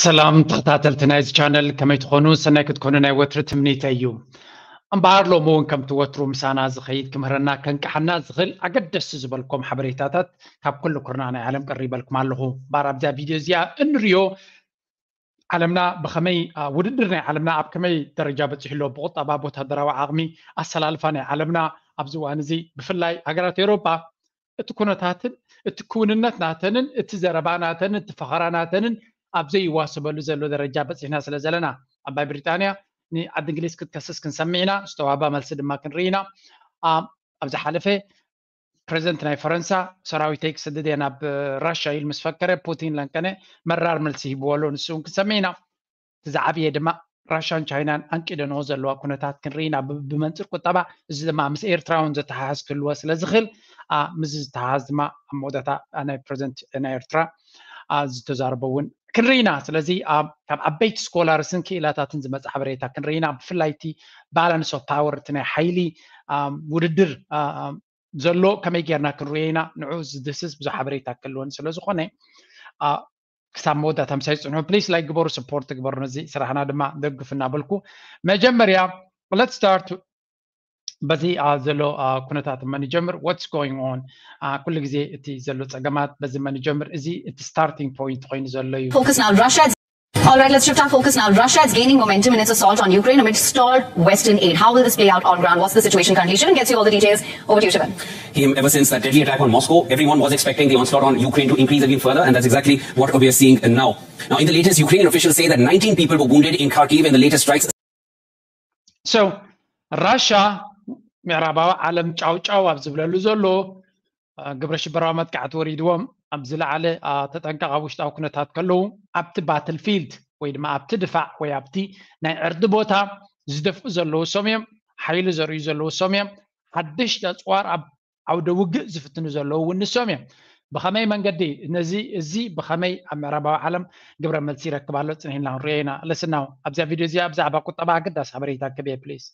ሰላም ተኸታተልቲ ናይዚ ቻነል፣ ከመይ ትኾኑ? ሰናይ ክትኮኑ ናይ ወትሪ ትምኒተይ እዩ። እምበኣር ሎሚ እውን ከምቲ ወትሩ ምሳና ዝኸይድ፣ ክምህረና ከንቅሓና ዝኽእል ኣገደስቲ ዝበልኩም ሓበሬታታት ካብ ኩሉ ኩርና ናይ ዓለም ቀሪበልኩም ኣለኹ። እምበኣር ኣብዛ ቪድዮ እዚኣ እንሪኦ ዓለምና ብኸመይ ውድድር ናይ ዓለምና ኣብ ከመይ ደረጃ በፂሑ ኣሎ፣ ብቁጠባ፣ ብወታደራዊ ዓቕሚ፣ ኣሰላልፋ ናይ ዓለምና ኣብዚ እዋን እዚ ብፍላይ ሃገራት ኤውሮጳ እቲ ኩነታትን እቲ ክውንነት ናተንን እቲ ዘረባ ናተንን እቲ ፈኸራ ናተንን ኣብ ዘይዋሰበሉ ዘሎ ደረጃ በፂሕና ስለ ዘለና ኣባይ ብሪጣንያ ንዓዲ እንግሊዝ ክትከስስ ክንሰምዕ ኢና። ዝተዋህባ መልሲ ድማ ክንርኢ ኢና። ኣብ ዝሓለፈ ፕሬዚደንት ናይ ፈረንሳ ሰራዊተይ ክሰድድ እየ ናብ ራሻ ኢሉ ምስ ፈከረ ፑቲን ለንቀነ መራር መልሲ ሂብዎ ኣሎ። ንሱ እውን ክንሰምዕ ኢና። እቲ ዝዓብየ ድማ ራሻን ቻይናን ኣንቂደንኦ ዘለዋ ኩነታት ክንርኢ ኢና። ብመንፅር ቁጠባ እዚ ድማ ምስ ኤርትራ እውን ዘተሓሓዝ ክህልዎ ስለ ዝኽእል ምስዚ ዝተሓሓዝ ድማ ኣብ መወዳእታ ናይ ፕሬዚደንት ናይ ኤርትራ ዝተዛረቦ እውን ክንርኢ ኢና። ስለዚ ካብ ዓበይቲ ስኮላርስን ክኢላታትን ዝመፅእ ሓበሬታ ክንርኢ ኢና። ብፍላይ እቲ ባላንስ ኦፍ ፓወር እቲ ናይ ሓይሊ ውድድር ዘሎ ከመይ ጌርና ክንሪኦ ኢና። ንዑ ዝድህስስ ብዙሕ ሓበሬታ ክህልወን ስለ ዝኾነ ክሳብ መወዳእታ ምሳይ ፅንሑ። ፕሊስ ላይክ ግበሩ፣ ሰፖርት ግበሩ፣ ነዚ ስራሕና ድማ ደግፍ እናበልኩ መጀመርያ let's start በዚ ዘሎ ኩነታት መን ይጀምር? What's going on? ኩሉ ግዜ እቲ ዘሎ ፀገማት በዚ መን ይጀምር? እዚ እቲ ስታርቲንግ ፖይንት ኮይኑ ዘሎ እዩ። Focus now. Russia. All right, let's shift our focus now. Russia is gaining momentum in its assault on Ukraine amid stalled Western aid. How will this play out on ground? What's the situation currently? Shivan gets you all the details. Over to you, Shivan. Him, ever since that deadly attack on Moscow, everyone was expecting the onslaught on Ukraine to increase even further, and that's exactly what we are seeing now. Now, in the latest, Ukrainian officials say that nineteen people were wounded in Kharkiv in the latest strikes. So, ራሻ ምዕራባዊ ዓለም ጫው ጫው ኣብ ዝብለሉ ዘሎ ግብረ ሽበራዊ መጥቃዕቲ ወሪድዎም ኣብ ዝለዓለ ተጠንቀቕ ኣብ ውሽጣዊ ኩነታት ከለዉ ኣብቲ ባትል ፊልድ ወይ ድማ ኣብቲ ድፋዕ ወይ ኣብቲ ናይ ዕርዲ ቦታ ዝደፍኡ ዘለዉ እሶም እዮም። ሓይሊ ዘርእዩ ዘለዉ እሶም እዮም። ሓደሽቲ ኣፅዋር ኣብ ዓውደ ውግእ ዝፍትኑ ዘለዉ እውን ንሶም እዮም። ብኸመይ መንገዲ ነዚ እዚ ብኸመይ ኣብ ምዕራባዊ ዓለም ግብረ መልሲ ይረክብ ኣሎ ፅንሒልና ክንሪኦ ኢና። ለስናው ኣብዚኣ ቪድዮ እዚኣ ብዛዕባ ቁጠባ ኣገዳሲ ሓበሬታ ክብ እየ ፕሊዝ።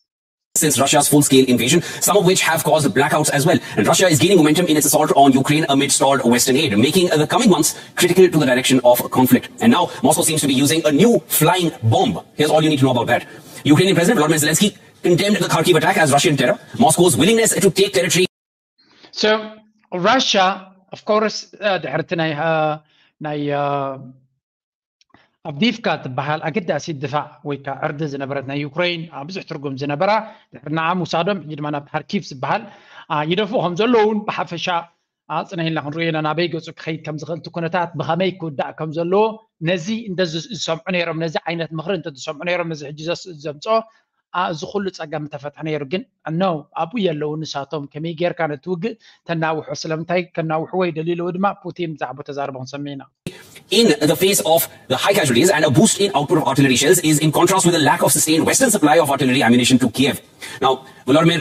Since Russia's full-scale invasion, some of which have caused blackouts as well. And Russia is gaining momentum in its assault on Ukraine amid stalled Western aid, making the coming months critical to the direction of conflict. And now Moscow seems to be using a new flying bomb. Here's all you need to know about that. Ukrainian President Volodymyr Zelensky condemned the Kharkiv attack as Russian terror. Moscow's willingness to take territory So Russia, of course, ድሕርቲ ናይ ናይ ኣቭዲፍካ ትበሃል ኣገዳሲት ድፋዕ ወይ ከዓ ዕርዲ ዝነበረት ናይ ዩክሬን ብዙሕ ትርጉም ዝነበራ ድሕሪ ንዓ ምውሳዶም ሕጂ ድማ ናብ ሃርኪቭ ዝበሃል ይደፍኡ ከም ዘለዉ እውን ብሓፈሻ ፅነ ኢልና ክንሪኦ ኢና። ናበይ ገፁ ክኸይድ ከም ዝኽእል እቲ ኩነታት ብኸመይ ክውዳእ ከም ዘለዎ ነዚ እንተ ዝሰምዑ ነይሮም፣ ነዚ ዓይነት ምኽሪ እንተ ዝሰምዑ ነይሮም ነዚ ሕጂ ዘምፅኦ እዚ ኩሉ ፀገም ተፈትሐ ነይሩ። ግን no ኣብኡ የለዉ ንሳቶም። ከመይ ጌርካ ነቲ ውግእ ተናውሖ? ስለምንታይ ከናውሕዎ ይደልዩ ኣለዉ ድማ ፑቲን ብዛዕባ ተዛርቦ ክንሰምዕ ኢና። In the face of the high casualties and a boost in output of artillery shells is in contrast with a lack of sustained Western supply of artillery ammunition to Kiev. Now, Volodymyr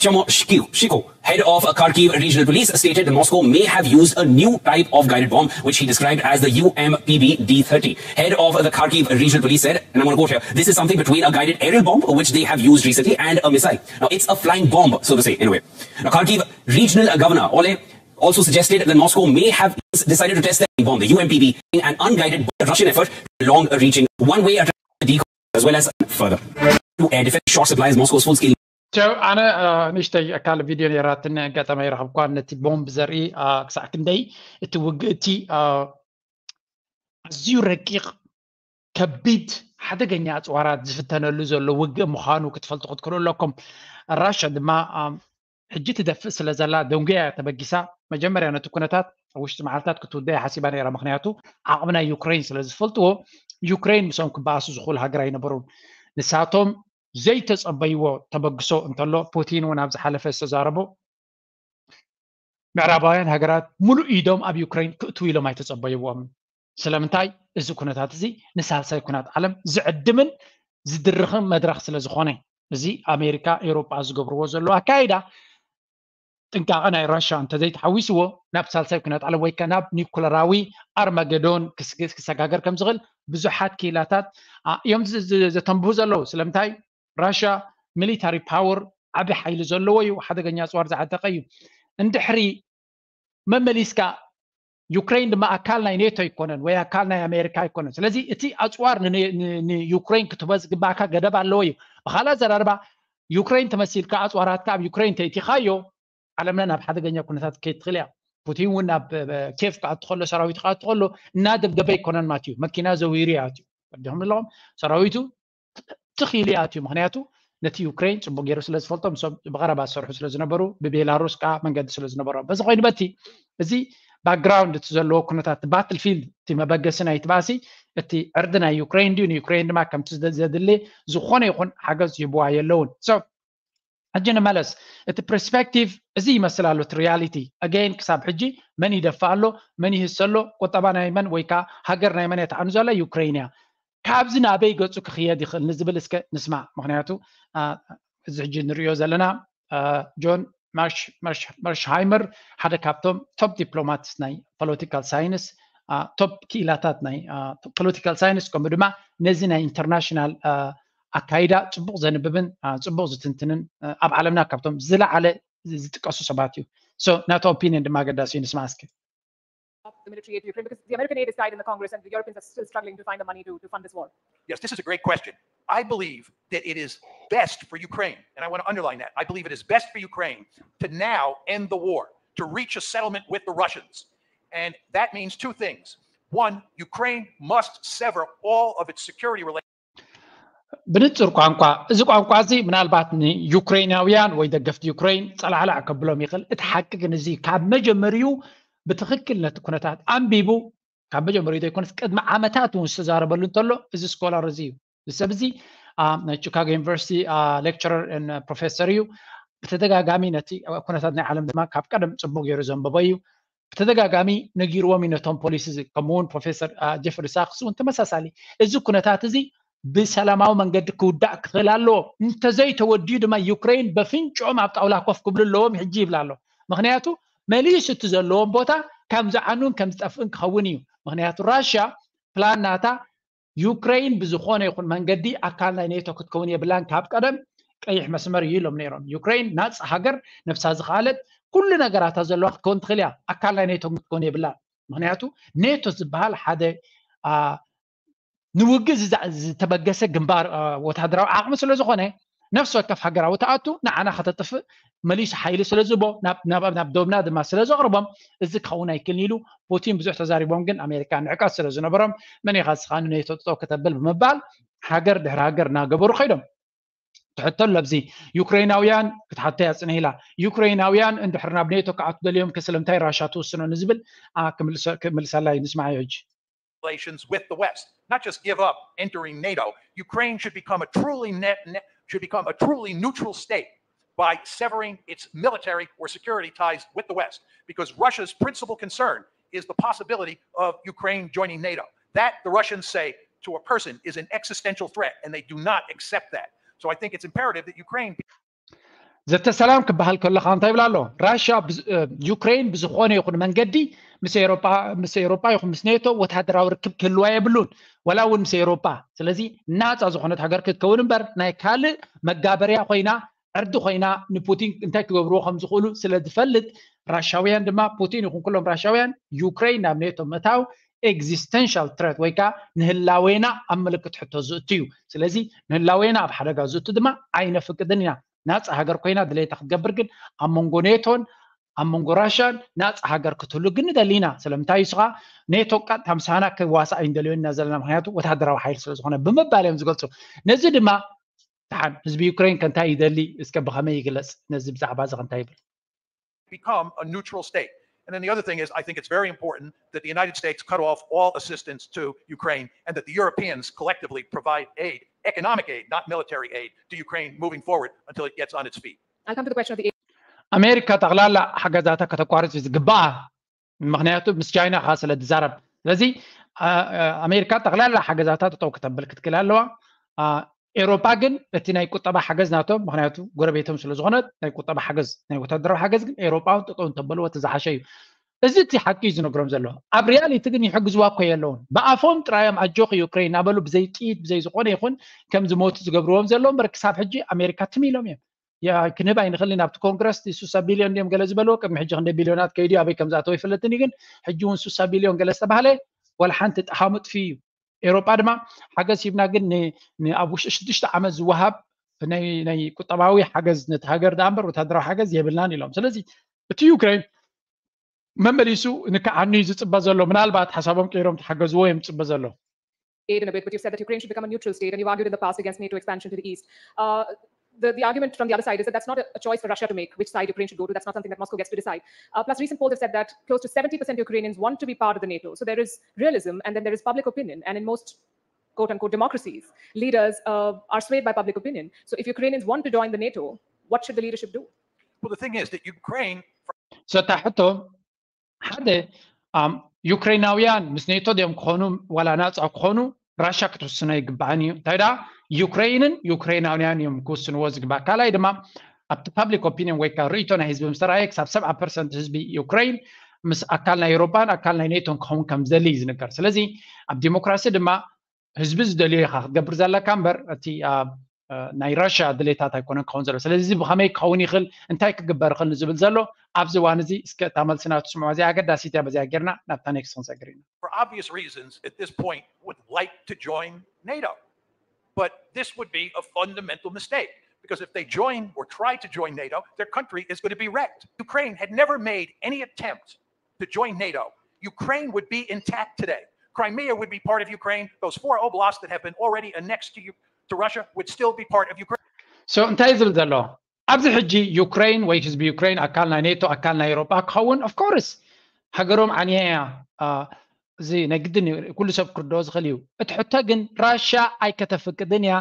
Chemoshko, head of Kharkiv Regional Police, stated that Moscow may have used a new type of guided bomb, which he described as the U M P B D thirty. Head of the Kharkiv Regional Police said, and I'm going to quote here, "This is something between a guided aerial bomb, which they have used recently, and a missile. Now, it's a flying bomb, so to say, in a way." Now, Kharkiv Regional Governor Ole also suggested that Moscow may have decided to test the bomb, the U M P B, an unguided Russian effort, long-reaching one-way attack decoy, as well as further to air defense, short supplies, Moscow's full-scale ቸው ኣነ ንእሽተይ ኣካል ቪድዮ ነይራትኒ ኣጋጣሚ ኣይረኸብኳን። ነቲ ቦምብ ዘርኢ ክሳዕ ክንደይ እቲ ውግእ እቲ ኣዝዩ ረቂቕ ከቢድ ሓደገኛ ኣፅዋራት ዝፍተነሉ ዘሎ ውግእ ምዃኑ ክትፈልጡ ክትክእሉ ኣለኩም። ራሻ ድማ ሕጂ ትደፍእ ስለ ዘላ ደንጉያ እያ ተበጊሳ። መጀመርያ ነቲ ኩነታት ውሽጢ መዓልታት ክትውደ ሓሲባ ነይራ። ምክንያቱ ዓቕሚ ናይ ዩክሬን ስለ ዝፈልጥዎ ዩክሬን ምስኦም ክበኣሱ ዝኽእሉ ሃገር ኣይነበሩን። ንሳቶም ዘይተጸበይዎ ተበግሶ እንተሎ ፑቲን እውን ኣብ ዝሓለፈ ዝተዛረቦ ምዕራባውያን ሃገራት ሙሉእ ኢዶም ኣብ ዩክሬን ክእትዉ ኢሎም ኣይተጸበይዎም። ስለምንታይ እዚ ኩነታት እዚ ንሳልሳይ ኩናት ዓለም ዝዕድምን ዝድርኽን መድረኽ ስለ ዝኾነ እዚ ኣሜሪካ ኤውሮጳ ዝገብርዎ ዘለዉ ኣካይዳ ጥንቃቐ ናይ ራሻ እንተዘይተሓዊስዎ ናብ ሳልሳይ ኩናት ዓለም ወይ ከ ናብ ኒኩለራዊ ኣርማገዶን ክሰጋገር ከም ዝኽእል ብዙሓት ክኢላታት እዮም ዘተንብሁ ዘለዉ። ስለምንታይ ራሻ ሚሊታሪ ፓወር ዓቢ ሓይሊ ዘለዎ እዩ። ሓደገኛ ኣፅዋር ዝዓጠቀ እዩ። እንድሕሪ መመሊስካ ዩክሬን ድማ ኣካል ናይ ኔቶ ኣይኮነን ወይ ኣካል ናይ ኣሜሪካ ኣይኮነን። ስለዚ እቲ ኣፅዋር ንዩክሬን ክትህቦ ዝግባእካ ገደብ ኣለዎ እዩ። ብካልእ ኣዘራርባ ዩክሬን ተመሲልካ ኣፅዋራትካ ኣብ ዩክሬን ተእቲኻዮ ዓለምና ናብ ሓደገኛ ኩነታት ክትከይድ ትኽእል እያ። ፑቲን እውን ናብ ኬፍ ክኣቱ ከሎ ሰራዊቱ ክኣቱ ከሎ እናደብደበ ኣይኮነን ማለት እዩ። መኪና ዘዊሩ ይኣትዩ ወዲኹም ኣለኹም ሰራዊቱ ትኽኢሉ ይኣትዩ። ምክንያቱ ነቲ ዩክሬን ፅቡቅ ገይሩ ስለ ዝፈልጦ ምሶም ብቀረባ ዝሰርሑ ስለ ዝነበሩ ብቤላሩስ ከዓ መንገዲ ስለ ዝነበሮም በዚ ኮይኑ በቲ እዚ ባክግራውንድ እቲ ዘለዎ ኩነታት ባትል ፊልድ እቲ መበገሲ ናይቲ ባእሲ እቲ ዕርዲ ናይ ዩክሬን ድዩ ንዩክሬን ድማ ከምቲ ዘድሊ ዝኾነ ይኹን ሓገዝ ይህብዋ የለውን። ሕጂ ንመለስ እቲ ፐርስፔክቲቭ እዚ ይመስል ኣሎ እቲ ሪያሊቲ ኣገይን ክሳብ ሕጂ መን ይደፍእ ኣሎ መን ይህሰ ኣሎ ቁጠባ ናይ መን ወይ ከዓ ሃገር ናይ መን እያ ትዓኑ ዘላ ዩክሬን እያ። ካብዚ ናበይ ገፁ ክኽየድ ይኽእል ንዝብል እስከ ንስማዕ። ምክንያቱ እዚ ሕጂ ንሪኦ ዘለና ጆን መርሽሃይመር ሓደ ካብቶም ቶፕ ዲፕሎማትስ ናይ ፖለቲካል ሳይንስ ቶፕ ክኢላታት ናይ ፖለቲካል ሳይንስ ከምኡ ድማ ነዚ ናይ ኢንተርናሽናል ኣካይዳ ፅቡቅ ዘንብብን ፅቡቅ ዝትንትንን ኣብ ዓለምና ካብቶም ዝለዓለ ዝጥቀሱ ሰባት እዩ። ናቱ ኦፒኒየን ድማ ኣገዳሲ እዩ። ንስማ እስኪ። The military aid to Ukraine because the American aid is tied in the Congress and the Europeans are still struggling to find the money to, to fund this war. Yes, this is a great question. I believe that it is best for Ukraine, and I want to underline that. I believe it is best for Ukraine to now end the war, to reach a settlement with the Russians. And that means two things. One, Ukraine must sever all of its security relations. ብንጹር ቋንቋ እዚ ቋንቋ እዚ ምናልባት ንዩክሬናውያን ወይ ደገፍቲ ዩክሬን ጸላዕላዕ ከብሎም ይኽእል። እቲ ሓቂ ግን እዚ ካብ መጀመሪኡ ብትኽክል ነቲ ኩነታት ኣንቢቡ ካብ መጀመሪኡ ዘይኮነስ ቅድሚ ዓመታት እውን ዝተዛረበሉ እንተሎ እዚ ስኮላር እዚ እዩ። እዚ ሰብ እዚ ናይ ቺካጎ ዩኒቨርሲቲ ሌክቸረር ፕሮፌሰር እዩ። ብተደጋጋሚ ነቲ ኩነታት ናይ ዓለም ድማ ካብ ቀደም ጽቡቅ ገይሩ ዘንበቦ እዩ። ብተደጋጋሚ ነጊርዎም እዩ ነቶም ፖሊሲ እዚ። ከምኡውን ፕሮፌሰር ጀፍሪ ሳክስ እውን ተመሳሳሊ እዚ ኩነታት እዚ ብሰላማዊ መንገዲ ክውዳእ ክኽእል ኣለዎ። እንተዘይተወዲኡ ድማ ዩክሬን በፍንጭኦም ኣብ ጣውላ ኮፍ ክብሉ ኣለዎም ሕጂ ይብል ኣሎ። ምክንያቱ መሊሱ እቲ ዘለዎም ቦታ ከም ዝዓኑን ከም ዝጠፍእን ክኸውን እዩ። ምክንያቱ ራሽያ ፕላን ናታ ዩክሬን ብዝኾነ ይኹን መንገዲ ኣካል ናይ ኔቶ ክትከውን የብላን። ካብ ቀደም ቀይሕ መስመር እዩ ኢሎም ነይሮም። ዩክሬን ናፃ ሃገር ነብሳ ዝኸኣለት ኩሉ ነገራታ ዘለዋ ክትከውን ትኽእል እያ። ኣካል ናይ ኔቶ ክትከውን የብላን። ምክንያቱ ኔቶ ዝበሃል ሓደ ንውግእ ዝተበገሰ ግንባር ወታደራዊ ዓቕሚ ስለ ዝኾነ ነፍሲ ወከፍ ሃገራዊ ተኣቱ ንዓና ከተጥፍእ መሊሱ ሓይሊ ስለ ዝቦ ናብ ዶብና ድማ ስለ ዘቕርቦም እዚ ክኸውን ኣይክልን ኢሉ ፑቲን ብዙሕ ተዛሪቦም። ግን ኣሜሪካ ንዕቀት ስለ ዝነበሮም መን ኢኻ ንስኻ ንኔቶ ጠጠው ከተብል ብምባል ሃገር ድሕሪ ሃገር እናገበሩ ከይዶም። ትሕቶ ኣሎ ኣብዚ ዩክሬናውያን ክትሓቶ እያ ፅንሂላ። ዩክሬናውያን እንድሕር ናብ ኔቶ ክኣቱ ደልዮም ከ ስለምንታይ ራሻ ትውስኖ ንዝብል ክምልሰላ እዩ። ንስማዓዮ ሕጂ። Relations with the West, not just give up entering NATO. Ukraine should become a truly net, net should become a truly neutral state by severing its military or security ties with the West, because Russia's principal concern is the possibility of Ukraine joining NATO. That, the Russians say to a person, is an existential threat, and they do not accept that. So I think it's imperative that Ukraine ዘተ ሰላም ክበሃል ከለካ እንታይ ይብል ኣሎ? ራሽያ ዩክሬን ብዝኾነ ይኹን መንገዲ ምስ ኤሮጳ ይኹን ምስ ኔቶ ወታደራዊ ርክብ ክህልዋ የብሉን፣ ወላ እውን ምስ ኤሮጳ። ስለዚ ናፃ ዝኾነት ሃገር ክትከውን እምበር ናይ ካልእ መጋበርያ ኮይና ዕርዲ ኮይና ንፑቲን እንታይ ክገብርዎ ከም ዝኽእሉ ስለ ዝፈልጥ ራሻውያን ድማ ፑቲን ይኹን ኩሎም ራሻውያን ዩክሬን ናብ ኔቶ ምእታው ኤግዚስተንሻል ትረት ወይ ከዓ ንህላዌና ኣብ ምልክት ሕቶ ዝእቱ እዩ። ስለዚ ንህላዌና ኣብ ሓደጋ ዝእቱ ድማ ኣይነፍቅድን ኢና። ናፃ ሃገር ኮይና ድሌታ ክትገብር ግን ኣብ መንጎ ኔቶን ኣብ መንጎ ራሽያን ናፃ ሃገር ክትህሉ ግን ንደሊ ኢና። ስለምንታይ ንስኻ ኔቶ ቀጥታ ምሳና ክዋሳእ ኣይንደልዮን ኢና ዘለና፣ ምክንያቱ ወታደራዊ ሓይሊ ስለ ዝኾነ ብምባል እዮም ዝገልፁ። ነዚ ድማ ደሓን ህዝቢ ዩክሬን ከ እንታይ ይደሊ እስከ ብኸመይ ይግለፅ? ነዚ ብዛዕባ እዚ ከ እንታይ ይብል? Become a neutral state. And then the other thing is, I think it's very important that the United States cut off all assistance to Ukraine and that the Europeans collectively provide aid, economic aid, not military aid, to Ukraine moving forward until it gets on its feet. I'll come to the question of the aid. ኣሜሪካ ጠቕላላ ሓገዛታ ከተቋርፅ እዩ ዝግባኣ። ምክንያቱ ምስ ቻይና ከ ስለ ዝዛረብ። ስለዚ ኣሜሪካ ጠቕላላ ሓገዛታ ጠጠው ክተብል ክትክእል ኣለዋ። ኤሮፓ ግን እቲ ናይ ቁጠባ ሓገዝ ናቶም፣ ምክንያቱ ጎረቤቶም ስለ ዝኾነት ናይ ቁጠባ ሓገዝ፣ ናይ ወታደራዊ ሓገዝ ግን ኤሮፓውን ጠጠው እንተበልዎ እቲ ዝሓሸ እዩ። እዚ እቲ ሓቂ እዩ ዝነግሮም ዘሎ። ኣብ ሪያሊቲ ግን ይሕግዝዋ እኮ የለውን። ብኣፎም ጥራዮም ኣጆኺ ዩክሬን እናበሉ ብዘይ ጥይት ብዘይ ዝኾነ ይኹን ከም ዝሞቱ ዝገብርዎም ዘለዉ እምበር ክሳብ ሕጂ ኣሜሪካ ትም ኢሎም እዮም። ክንህብ ኣይንኽእልን። ኣብቲ ኮንግረስ ስሳ ቢልዮን ድዮም ገለ ዝበልዎ፣ ቅድሚ ሕጂ ክንደይ ቢልዮናት ከይዱ ኣበይ ከም ዝኣተወ ይፈለጥን እዩ። ግን ሕጂ እውን ስሳ ቢልዮን ገለ ዝተባህለ ዋላ ሓንቲ ጠሃሙ ጥፊ እዩ። ኤሮጳ ድማ ሓገዝ ሂብና፣ ግን ኣብ ውሽጢ ሽዱሽተ ዓመት ዝወሃብ ናይ ቁጠባዊ ሓገዝ ነቲ ሃገር ደኣ እምበር ወታደራዊ ሓገዝ የብልናን ኢሎም። ስለዚ እቲ ዩክሬን መመሊሱ ንከዓኑ እዩ ዝፅበ ዘሎ። ምናልባት ሓሳቦም ቀይሮም ተሓገዝዎ እዮም ዝፅበ ዘሎ። Aid in a bit, but you've said that Ukraine should become a neutral state, and you've argued in the past against NATO expansion to the east. Uh, the, the argument from the other side is that that's not a, a choice for Russia to make, which side Ukraine should go to. That's not something that Moscow gets to decide. Uh, plus, recent polls have said that close to seventy percent Ukrainians want to be part of the NATO. So there is realism, and then there is public opinion. And in most quote unquote democracies, leaders uh, are swayed by public opinion. So if Ukrainians want to join the NATO, what should the leadership do? Well, the thing is that Ukraine So እታ ሕቶ ሓደ ዩክሬናውያን ምስ ኔቶ ድዮም ክኾኑ ዋላ ናፃ ክኾኑ ራሻ ክትውስኖ ይግባኣን እዩ። እንታይ ደኣ ዩክሬንን ዩክሬናውያን እዮም ክውስንዎ ዝግባእ። ካልኣይ ድማ ኣብቲ ፓብሊክ ኦፒኒየን ወይ ከዓ ርእይቶ ናይ ህዝቢ ምስ ተረኣየ ክሳብ ሰብዓ ፐርሰንት ህዝቢ ዩክሬን ምስ ኣካል ናይ ኤውሮጳን ኣካል ናይ ኔቶን ክኸውን ከም ዝደሊ እዩ ዝንገር። ስለዚ ኣብ ዲሞክራሲ ድማ ህዝቢ ዝደልዮ ኢኻ ክትገብር ዘለካ እምበር እቲ ናይ ራሽያ ድሌታት ኣይኮነን ክኸውን ዘሎ። ስለዚ እዚ ብኸመይ ክኸውን ይኽእል፣ እንታይ ክግበር ይኽእል ንዝብል ዘሎ ኣብዚ እዋን እዚ እስከ እታ መልሲ ናቱ ስምዑ። እዚኣ ኣገዳሲት እያ። በዚኣ ጌርና ናብታ ኔክስት ክንሰግር ኢና። for obvious reasons at this point would like to join NATO. But this would be a fundamental mistake because if they join or try to join NATO, their country is going to be wrecked. Ukraine had never made any attempt to join NATO. Ukraine would be intact today. Crimea would be part of Ukraine. Those four oblasts that have been already annexed to, to Russia would still be part of Ukraine. So እንታይ ዝብል ዘሎ ኣብዚ ሕጂ ዩክሬን ወይ ህዝቢ ዩክሬን ኣካል ናይ ኔቶ ኣካል ናይ ኤውሮጳ ክኸውን of course ሃገሮም ዓንያ እያ። እዚ ናይ ግድን ኩሉ ሰብ ክርድኦ ዝኽእል እዩ። እቲ ሕቶ ግን ራሻ ኣይከተፍቅድን እያ።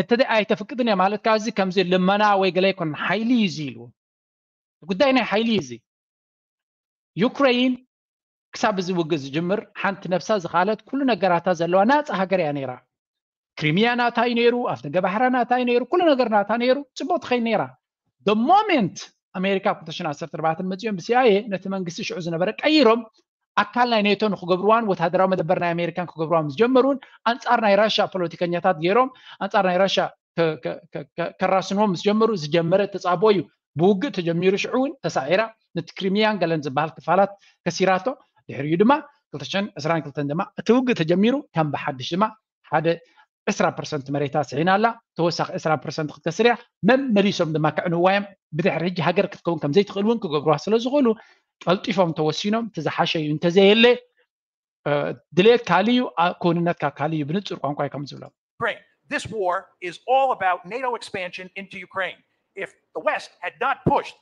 እቲ ኣይተፍቅድን እያ ማለት ካብ እዚ ከምዚ ልመና ወይ ገለ ኣይኮነን፣ ሓይሊ እዩ እዚ ኢልዎ። ጉዳይ ናይ ሓይሊ እዩ እዚ። ዩክሬን ክሳብ እዚ ውግእ ዝጅምር ሓንቲ ነብሳ ዝኻለት ኩሉ ነገራታ ዘለዋ ናፃ ሃገር እያ ነይራ። ክሪሚያ ናታ እዩ ነይሩ፣ ኣፍደገ ባሕራ ናታ እዩ ነይሩ፣ ኩሉ ነገር ናታ ነይሩ፣ ፅቡቅ ትኸይድ ነይራ። The moment ኣሜሪካ ኣብ ክልተ ሽሕን ዓሰርተ ኣርባዕተን መፂኦም ብሲኣይኤ ነቲ መንግስቲ ሽዑ ዝነበረ ቀይሮም ኣካል ናይ ኔቶ ንክገብርዋን ወታደራዊ መደበር ናይ ኣሜሪካን ክገብርዋ ምስ ጀመሩን ኣንፃር ናይ ራሻ ፖለቲከኛታት ገይሮም ኣንፃር ናይ ራሻ ከራስንዎም ምስ ጀመሩ ዝጀመረ ተፃቦ እዩ። ብውግእ ተጀሚሩ ሽዑ እውን ተሳዒራ ነቲ ክሪሚያን ገለን ዝበሃል ክፋላት ከሲራቶ። ድሕሪኡ ድማ ክልተ ሽሕን ዕስራን ክልተን ድማ እቲ ውግእ ተጀሚሩ ከም ብሓድሽ ድማ ሓደ ዕስራ ፐርሰንት መሬታ ስሒና ኣላ። ተወሳኺ ዕስራ ፐርሰንት ክትከስር እያ። መመሊሶም ድማ ከዕንዋ እዮም። ብድሕሪ ሕጂ ሃገር ክትከውን ከም ዘይትኽእል እውን ክገብርዋ ስለ ዝኽእሉ ቀልጢፎም ተወሲኖም እቲ ዝሓሸ እዩ። እንተዘየለ ድሌት ካልእ እዩ፣ ክውንነትካ ካልእ እዩ። ብንፁር ቋንቋ እዩ ከም ዝብሎም። Ukraine. This war is all about NATO expansion into Ukraine. If the West had not pushed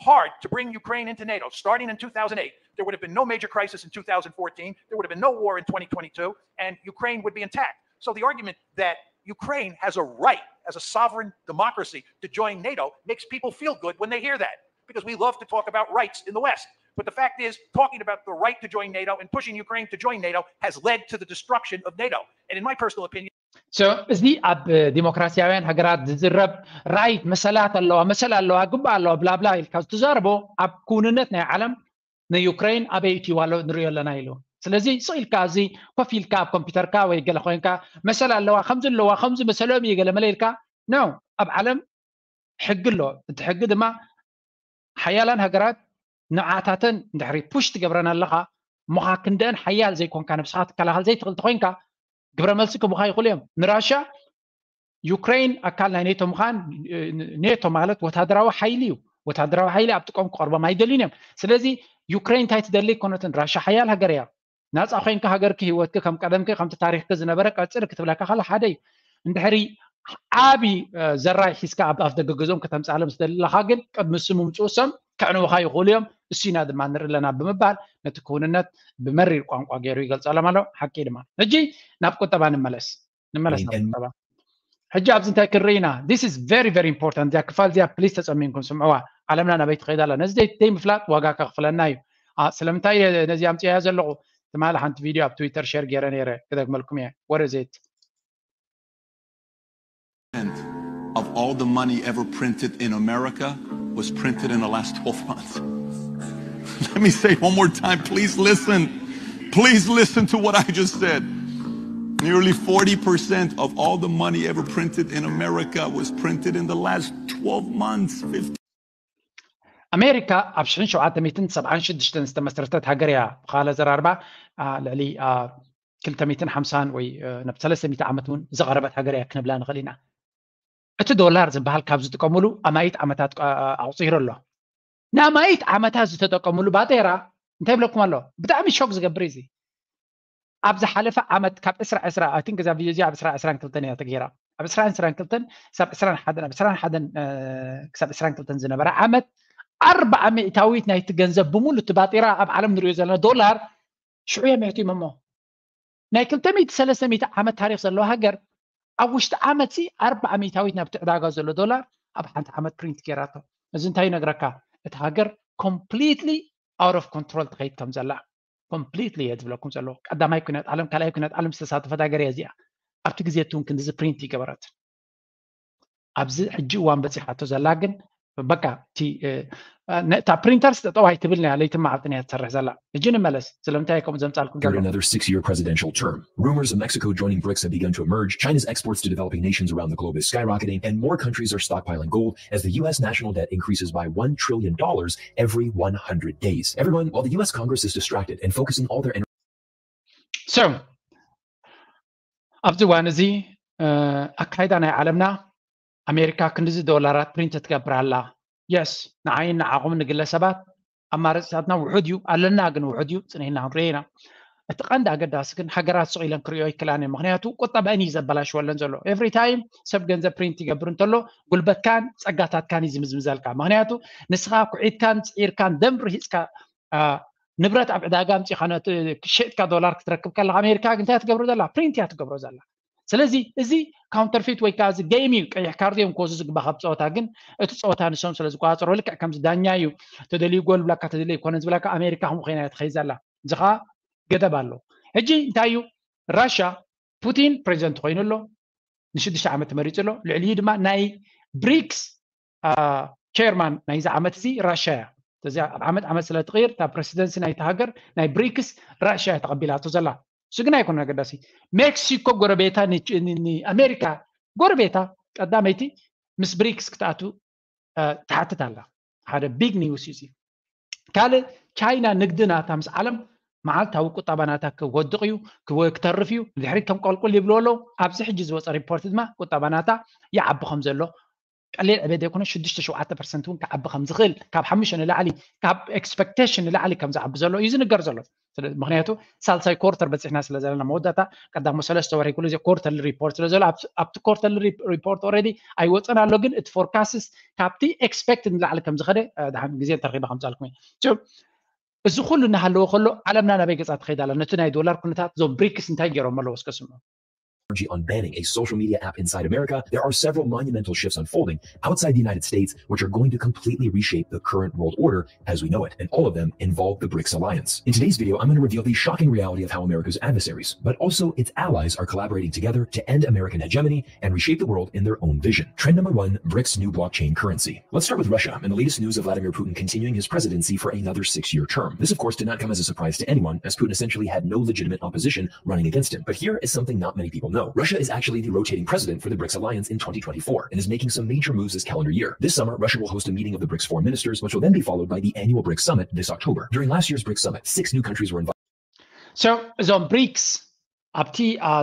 hard to bring Ukraine into NATO, starting in two thousand eight, there would have been no major crisis in two thousand fourteen, there would have been no war in twenty twenty-two, and Ukraine would be intact. So the argument that Ukraine has a right as a sovereign democracy to join NATO makes people feel good when they hear that, because we love to talk about rights in the West. But the fact is, talking about the right to join NATO and pushing Ukraine to join NATO has led to the destruction of NATO. And in my personal opinion, So እዚ ኣብ ዲሞክራሲያውያን ሃገራት ዝዝረብ ራይት መሰላት ኣለዋ፣ መሰል ኣለዋ፣ ግቡእ ኣለዋ ብላብላ ኢልካ ዝተዛረቦ ኣብ ክውንነት ናይ ዓለም ንዩክሬን ኣበይ እትይዋ ኣሎ ንሪኦ ኣለና ኢሉ። ስለዚ ስቕ ኢልካ እዚ ኮፍ ኢልካ ኣብ ኮምፒውተርካ ወይ ገለ ኮይንካ መሰል ኣለዋ ከምዚ ኣለዋ ከምዚ መሰሎም እዩ ገለ መለ ኢልካ ነው። ኣብ ዓለም ሕጊ ኣሎ። እቲ ሕጊ ድማ ሓያላን ሃገራት ንዓታተን እንድሕሪ ፑሽ ትገብረን ኣለኻ እሞኻ ክንደአን ሓያል ዘይኮንካ ነብስኻ ትከላኸል ዘይትኽእል ተኮይንካ ግብረ መልሲ ክቡኻ ይኽእሉ እዮም። ንራሻ ዩክሬን ኣካል ናይ ኔቶ ምዃን ኔቶ ማለት ወታደራዊ ሓይሊ እዩ። ወታደራዊ ሓይሊ ኣብ ጥቆም ክቐርቦም ኣይደልዩን እዮም። ስለዚ ዩክሬን እንታይ ትደሊ ኣይኮነትን። ራሻ ሓያል ሃገር እያ። ናፃ ኮይንካ ሃገርኪ ህይወትኪ ከም ቀደምኪ ከምቲ ታሪክኪ ዝነበረ ቀፅሊ ክትብለካ ከላ ሓደ እዩ። እንድሕሪ ዓቢ ዘራይ ሒዝካ ኣብ ኣፍ ደገ ገዝኦም ከተምፅኣሎም ዝደሊ ኣለኻ ግን ቅድሚ እሱ ምምፅኡ እሶም ከዕንውኻ ይኽእሉ እዮም። እሱ ኢና ድማ ንርኢ ኣለና ብምባል ነቲ ክውንነት ብመሪር ቋንቋ ገይሩ ይገልፀሎም ኣሎ። ሓቂ ድማ። ሕጂ ናብ ቁጠባ ንመለስ። ንመለስ ናብ ቁጠባ። ሕጂ ኣብዚ እንታይ ክንርኢ ኢና? This is very very important። እዚኣ ክፋል እዚኣ ፕሊስ ተፀሚምኩም ስምዕዋ። ዓለምና ናበይ ትኸይድ ኣላ? ነዚ ዘይምፍላጥ ዋጋ ከኽፍለና እዩ። ስለምንታይ ነዚ ኣምፅያ ዘለኹ? ትማሊ ሓንቲ ቪድዮ ኣብ ትዊተር ሸር ገይረ ነይረ ክደግመልኩም እየ። What is it? Of all the money ever printed in America was printed in the last twelve months. Let me say one more time, please listen. Please listen to what I just said. Nearly forty percent of all the money ever printed in America was printed in the last twelve months, fifteen. ኣሜሪካ ኣብ ሽሕን ሸውዓተ ሚእትን ሰብዓን ሽዱሽተን ዝተመስረተት ሃገር እያ። ብኻልእ ኣዘራርባ ልዕሊ ክልተ ሚእትን ሓምሳን ወይ ናብ ሰለስተ ሚእቲ ዓመት እውን ዝቐረበት ሃገር እያ ክንብላ ንኽእል ኢና። እቲ ዶላር ዝበሃል ካብ ዝጥቀምሉ ኣማኢት ዓመታት ኣቑፂሩ ኣሎ። ንኣማኢት ዓመታት ዝተጠቀምሉ ባጤራ እንታይ ይብለኩም ኣሎ? ብጣዕሚ ሾክ ዝገብር እዚ ኣብ ዝሓለፈ ዓመት ካብ ዕስራ ዕስራ ኣይ ቲንክ እዛ ቪድዮ እዚኣ ኣብ ዕስራ ዕስራን ክልተን እያ ተገይራ። ኣብ ዕስራን ዕስራን ክልተን ክሳብ ዕስራን ሓደን ኣብ ዕስራን ሓደን ክሳብ ዕስራን ክልተን ዝነበረ ዓመት ኣርባዓ ሚእታዊት ናይቲ ገንዘብ ብምሉእ እቲ ባጤራ ኣብ ዓለም ንሪኦ ዘለና ዶላር ሽዑ እዮም ኣሕቲሞሞ። ናይ ክልተ ሚእቲ ሰለስተ ሚእቲ ዓመት ታሪክ ዘለዋ ሃገር ኣብ ውሽጢ ዓመት ሲ ኣርባዓ ሚእታዊት ናብቲ ዕዳጋ ዘሎ ዶላር ኣብ ሓንቲ ዓመት ፕሪንት ገይራቶ። እዚ እንታይ ይነግረካ? እቲ ሃገር ኮምፕሊትሊ ኣውት ኦፍ ኮንትሮል ትኸይድ ከም ዘላ ኮምፕሊትሊ እየ ዝብለኩም ዘሎ። ቀዳማይ ኩናት ዓለም ካልኣይ ኩናት ዓለም ዝተሳተፈት ሃገር እያ እዚኣ። ኣብቲ ግዜ እቲ እውን ክንድዚ ፕሪንት ይገበረት። ኣብዚ ሕጂ እዋን በፂሓቶ ዘላ ግን በቃ እቲ ነታ ፕሪንተርስ ጠጠው ኣይትብል ያ ለይትን መዓልትን እያ ትሰርሕ ዘላ። ሕጂ ንመለስ ስለምንታይ ከምኡ ዘምፃልኩም ዘሎ። Another six-year presidential term. Rumors of Mexico joining brics have begun to emerge. China's exports to developing nations around the globe is skyrocketing, and more countries are stockpiling gold as the U S national debt increases by one trillion dollars every one hundred days. Everyone, while the U S Congress is distracted and focusing all their energy So ኣብዚ እዋን እዚ ኣካይዳ ናይ ዓለምና ኣሜሪካ ክንድዚ ዶላራት ፕሪንት ትገብር ኣላ። የስ ንዓይን ንዓኹም ንግለሰባት ኣማራፅታትና ውሑድ እዩ ኣለና፣ ግን ውሑድ እዩ፣ ፅንሒልና ክንሪኦ ኢና። እቲ ቀንዲ ኣገዳሲ ግን ሃገራት ስቕ ኢለን ክሪኦ ይክላን እየን። ምክንያቱ ቁጠበአን እዩ ዘበላሽወለን ዘሎ። ኤቭሪ ታይም ሰብ ገንዘብ ፕሪንት ይገብር እንተሎ ጉልበትካን ፀጋታትካን እዩ ዝምዝምዘልካ። ምክንያቱ ንስኻ ኩዒትካን ፅዒርካን ደም ርሂፅካ ንብረት ኣብ ዕዳጋ ኣምፂኻ ሸጥካ ዶላር ክትረክብ ከለካ ኣሜሪካ እንታይ ትገብሮ ዘላ? ፕሪንት እያ ትገብሮ ዘላ። ስለዚ እዚ ካውንተርፊት ወይ ከዓ እዚ ጌም እዩ። ቀይሕ ካርድ እዮም ክወስዱ ዝግባእ ካብ ፀወታ። ግን እቲ ፀወታ ንሶም ስለ ዝቆፃፀሮ ልክዕ ከምዚ ዳኛ እዩ። ተደልዩ ጎል ብላካ ተደልዩ ኣይኮነን ዝብላካ ኣሜሪካ ከምኡ ኮይና እያ ትኸይድ ዘላ። እዚ ከዓ ገደብ ኣለዎ። ሕጂ እንታይ እዩ? ራሻ ፑቲን ፕሬዚደንት ኮይኑ ኣሎ፣ ንሽዱሽተ ዓመት ተመሪፁ ኣሎ። ልዕሊኡ ድማ ናይ ብሪክስ ቸርማን ናይዚ ዓመት እዚ ራሻ እያ። እዚ ኣብ ዓመት ዓመት ስለ ትቕይር እታ ፕሬሲደንሲ ናይቲ ሃገር ናይ ብሪክስ ራሻ እያ ተቐቢላቶ ዘላ። እሱ ግን ኣይኮነ ኣገዳሲ። ሜክሲኮ ጎረቤታ ንኣሜሪካ ጎረቤታ ቀዳመይቲ ምስ ብሪክስ ክትኣቱ ትሓትት ኣላ። ሓደ ቢግ ኒውስ እዩ። ካልእ ቻይና ንግዲ ናታ ምስ ዓለም መዓልታዊ ቁጠባ ናታ ክወድቕ እዩ፣ ክተርፍ እዩ፣ ንድሕሪት ከም ቆልቁል ይብልዎ ኣለዉ። ኣብዚ ሕጂ ዝወፀ ሪፖርት ድማ ቁጠባ ናታ ይዓቢ ከም ዘሎ ቀሊል ዕቤት ዘይኮነ ሽዱሽተ ሸውዓተ ፐርሰንት እውን ክዓቢ ከም ዝኽእል ካብ ሓሙሽተ ንላዕሊ ካብ ኤክስፐክቴሽን ንላዕሊ ከም ዝዓቢ ዘሎ እዩ ዝንገር ዘሎ። ምክንያቱ ሳልሳይ ኮርተር በፂሕና ስለ ዘለና መወዳእታ ቀዳሞ ሰለስተ ወርሒ ኩሉ ግዜ ኮርተርሊ ሪፖርት ስለ ዘሎ ኣብቲ ኮርተርሊ ሪፖርት ኦልሬዲ ኣይወፀን ኣሎ፣ ግን እቲ ፎርካስትስ ካብቲ ኤክስፔክትድ ንላዕሊ ከም ዝኸደ ድሓን ግዜ እንተረኺበ ከምፃልኩም። እዚ ኩሉ እናሃለወ ከሎ ዓለምና ናበይ ገፃ ትኸይድ ኣላ? ነቲ ናይ ዶላር ኩነታት እዞም ብሪክስ እንታይ ገይሮም ኣለዎ እስከ ስምዑ። On banning a social media app inside America, there are several monumental shifts unfolding outside the United States, which are going to completely reshape the current world order as we know it, and all of them involve the brics Alliance. In today's video, I'm going to reveal the shocking reality of how America's adversaries, but also its allies, are collaborating together to end American hegemony and reshape the world in their own vision. Trend number one, brics new blockchain currency. Let's start with Russia and the latest news of Vladimir Putin continuing his presidency for another six-year term. This, of course, did not come as a surprise to anyone, as Putin essentially had no legitimate opposition running against him. But here is something not many people know. Russia is actually the rotating president for the brics Alliance in twenty twenty-four and is making some major moves this calendar year. This summer, Russia will host a meeting of the brics foreign ministers, which will then be followed by the annual brics Summit this October. During last year's brics Summit, six new countries were invited. እዞም ብሪክስ ኣብቲ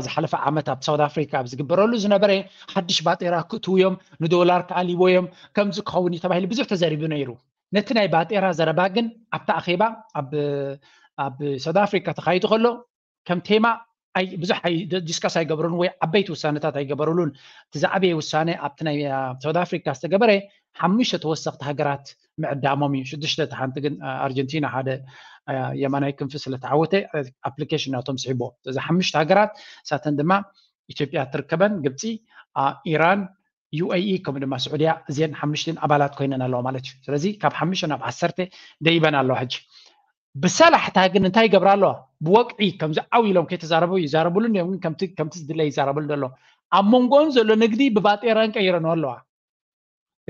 ዝሓለፈ ዓመት ኣብ ሳውት ኣፍሪካ ኣብ ዝግበረሉ ዝነበረ ሓድሽ ባጤራ ክእትዉ እዮም፣ ንዶላር ክኣልይዎ እዮም፣ ከምዚ ክኸውን እዩ ተባሂሉ ብዙሕ ተዘሪቡ ነይሩ። ነቲ ናይ ባጤራ ዘረባ ግን ኣብቲ ኣኼባ ኣብ ሳውት ኣፍሪካ ተኻይዱ ከሎ ከም ቴማ ብዙሕ ዲስከስ ኣይገበሩን ወይ ዓበይቲ ውሳነታት ኣይገበሩሉን። እቲ ዝዓበየ ውሳነ ኣብቲ ናይ ሳውት ኣፍሪካ ዝተገበረ ሓሙሽተ ተወሰኽቲ ሃገራት ምዕዳሞም እዩ። ሽዱሽተ፣ እቲ ሓንቲ ግን ኣርጀንቲና ሓደ የማናይ ክንፊ ስለተዓወተ ኣፕሊኬሽን ናቶም ስሒቦ። እዚ ሓሙሽተ ሃገራት እሳተን ድማ ኢትዮጵያ ትርከበን፣ ግብፂ፣ ኢራን፣ ዩ ኤ ኢ ከምኡ ድማ ስዑድያ፣ እዚአን ሓሙሽተን ኣባላት ኮይነን ኣለዋ ማለት እዩ። ስለዚ ካብ ሓሙሽተ ናብ ዓሰርተ ደይበን ኣለዋ። ሕጂ ብሰላሕታ ግን እንታይ ይገብራ ኣለዋ? ብወግዒ ከምዚ ዓው ኢሎም ከይተዛረቡ ይዛረብሉ እዮም፣ ግን ከምቲ ዝድለ ይዛረብሉ ዘሎ ኣብ መንጎኦም ዘሎ ንግዲ ብባጤራ ንቀይረን ኣለዋ።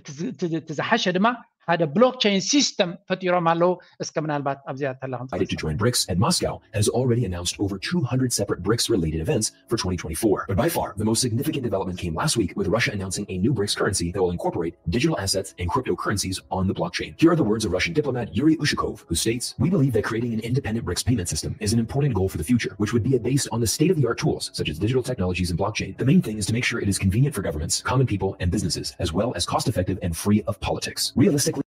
እቲ ዝሓሸ ድማ ሓደ ብሎክቸይን ሲስተም ፈጢሮም ኣለዉ። እስከ ምናልባት ኣብዚኣ ተላ Invited to join BRICS, and Moscow has already announced over two hundred separate BRICS-related events for twenty twenty-four. But by far, the most significant development came last week, with Russia announcing a new BRICS currency that will incorporate digital assets and cryptocurrencies on the blockchain. Here are the words of Russian diplomat Yuri Ushakov, who states, "We believe that creating an independent BRICS payment system is an important goal for the future, which would be based on the state-of-the-art tools such as digital technologies and blockchain. The main thing is to make sure it is convenient for governments, common people, and businesses, as well as cost-effective and free of politics. Realistically,"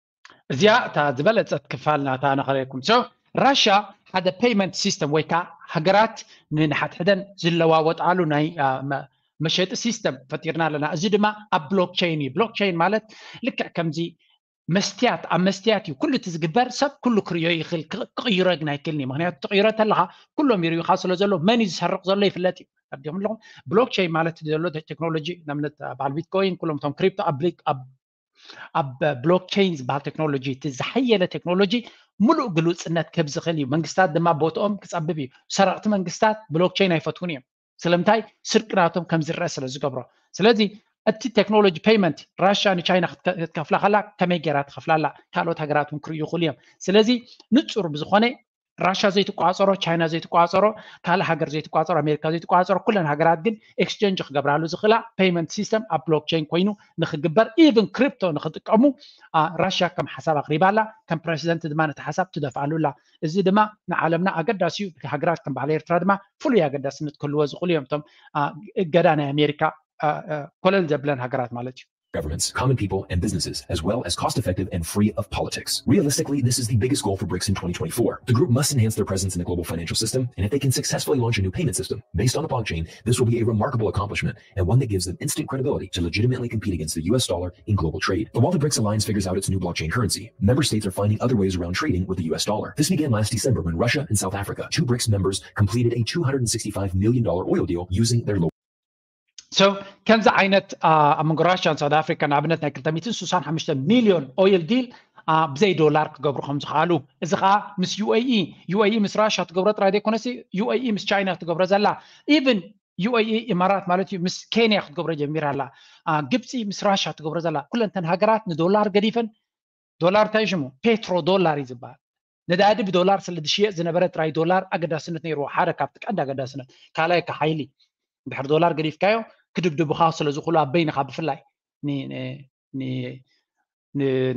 እዚኣ እታ ዝበለጸት ክፋል ናታ ነኸለኩም። So ራሻ ሓደ ፔይመንት ሲስተም ወይ ከዓ ሃገራት ንንሓድሕደን ዝለዋወጣሉ ናይ መሸጢ ሲስተም ፈጢርና ኣለና። እዚ ድማ ኣብ ብሎክቸይን እዩ። ብሎክቸይን ማለት ልክዕ ከምዚ መስትያት ኣብ መስትያት እዩ። ኩሉ እቲ ዝግበር ሰብ ኩሉ ክርእዮ ይኽእል፣ ክቕይሮ ግን ኣይክእልን እዩ። ምክንያቱ ትቕይሮ ተለኻ ኩሎም ይርእዩኻ ስለ ዘሎ መን እዩ ዝሰርቕ ዘሎ ይፍለጥ እዩ። ኣዲኹም ኣለኹም ብሎክቸይን ማለት ዘሎ ቴክኖሎጂ ንኣብነት በዓል ቢትኮይን ኩሎም እቶም ክሪፕቶ ኣብ ብሎክቸይን ዝበሃል ቴክኖሎጂ እቲ ዝሓየለ ቴክኖሎጂ ሙሉእ ግሉፅነት ክህብ ዝኽእል እዩ። መንግስታት ድማ ቦትኦም ክፀብብ እዩ። ሰረቕቲ መንግስታት ብሎክቸይን ኣይፈትውን እዮም። ስለምንታይ? ስርቂ ናቶም ከም ዝረአ ስለ ዝገብሮ። ስለዚ እቲ ቴክኖሎጂ ፔይመንት ራሻ ንቻይና ክትከፍላ ከላ ከመይ ገይራ ትኸፍላላ ካልኦት ሃገራት እውን ክርእዩ ይኽእሉ እዮም። ስለዚ ንፁር ብዝኾነ ራሻ ዘይትቋፀሮ፣ ቻይና ዘይትቋፀሮ፣ ካልእ ሃገር ዘይትቋፀሮ፣ ኣሜሪካ ዘይትቋፀሮ ኩለን ሃገራት ግን ኤክስቸንጅ ክገብራሉ ዝኽእላ ፔይመንት ሲስተም ኣብ ብሎክቸይን ኮይኑ ንክግበር ኢቭን ክሪፕቶ ንክጥቀሙ ራሽያ ከም ሓሳብ ኣቅሪባ ኣላ። ከም ፕረሲደንት ድማ ነቲ ሓሳብ ትደፍኣሉ ኣላ። እዚ ድማ ንዓለምና ኣገዳሲ እዩ። ሃገራት ከም በዓል ኤርትራ ድማ ፍሉይ ኣገዳስነት ክህልዎ ዝኽእሉ እዮም እቶም እገዳ ናይ ኣሜሪካ ኮለል ዘብለን ሃገራት ማለት እዩ። governments, common people, and businesses, as well as cost-effective and free of politics. Realistically, this is the biggest goal for BRICS in twenty twenty-four. The group must enhance their presence in the global financial system, and if they can successfully launch a new payment system based on the blockchain, this will be a remarkable accomplishment and one that gives them instant credibility to legitimately compete against the U S dollar in global trade. But while the BRICS alliance figures out its new blockchain currency, member states are finding other ways around trading with the U S dollar. This began last December when Russia and South Africa, two BRICS members, completed a two hundred sixty-five million dollar oil deal using their local So ከምዚ ዓይነት ኣብ መንጎ ራሽያን ሳውት ኣፍሪካ ንኣብነት ናይ ክልተ ሚእትን ስሳን ሓሙሽተ ሚልዮን ኦይል ዲል ብዘይ ዶላር ክገብሩ ከም ዝኽኣሉ፣ እዚ ከዓ ምስ ዩ ኤ ኢ፣ ዩ ኤ ኢ ምስ ራሻ ትገብሮ ጥራይ ዘይኮነሲ ዩ ኤ ኢ ምስ ቻይና ትገብሮ ዘላ፣ ኢቭን ዩ ኤ ኢ ኢማራት ማለት እዩ ምስ ኬንያ ክትገብሮ ጀሚራ ኣላ። ግብፂ ምስ ራሻ ትገብሮ ዘላ፣ ኩለንተን ሃገራት ንዶላር ገዲፈን፣ ዶላር እንታይ ሽሙ? ፔትሮ ዶላር እዩ ዝበሃል። ነዳዲ ብዶላር ስለ ዝሽየጥ ዝነበረ ጥራይ ዶላር ኣገዳስነት ነይርዎ፣ ሓደ ካብቲ ቀንዲ ኣገዳስነት። ካልኣይ ከ ሓይሊ፣ ድሕሪ ዶላር ገዲፍካዮ ክድብድቡኻ ስለ ዝኽእሉ ኣብ በይንኻ ብፍላይ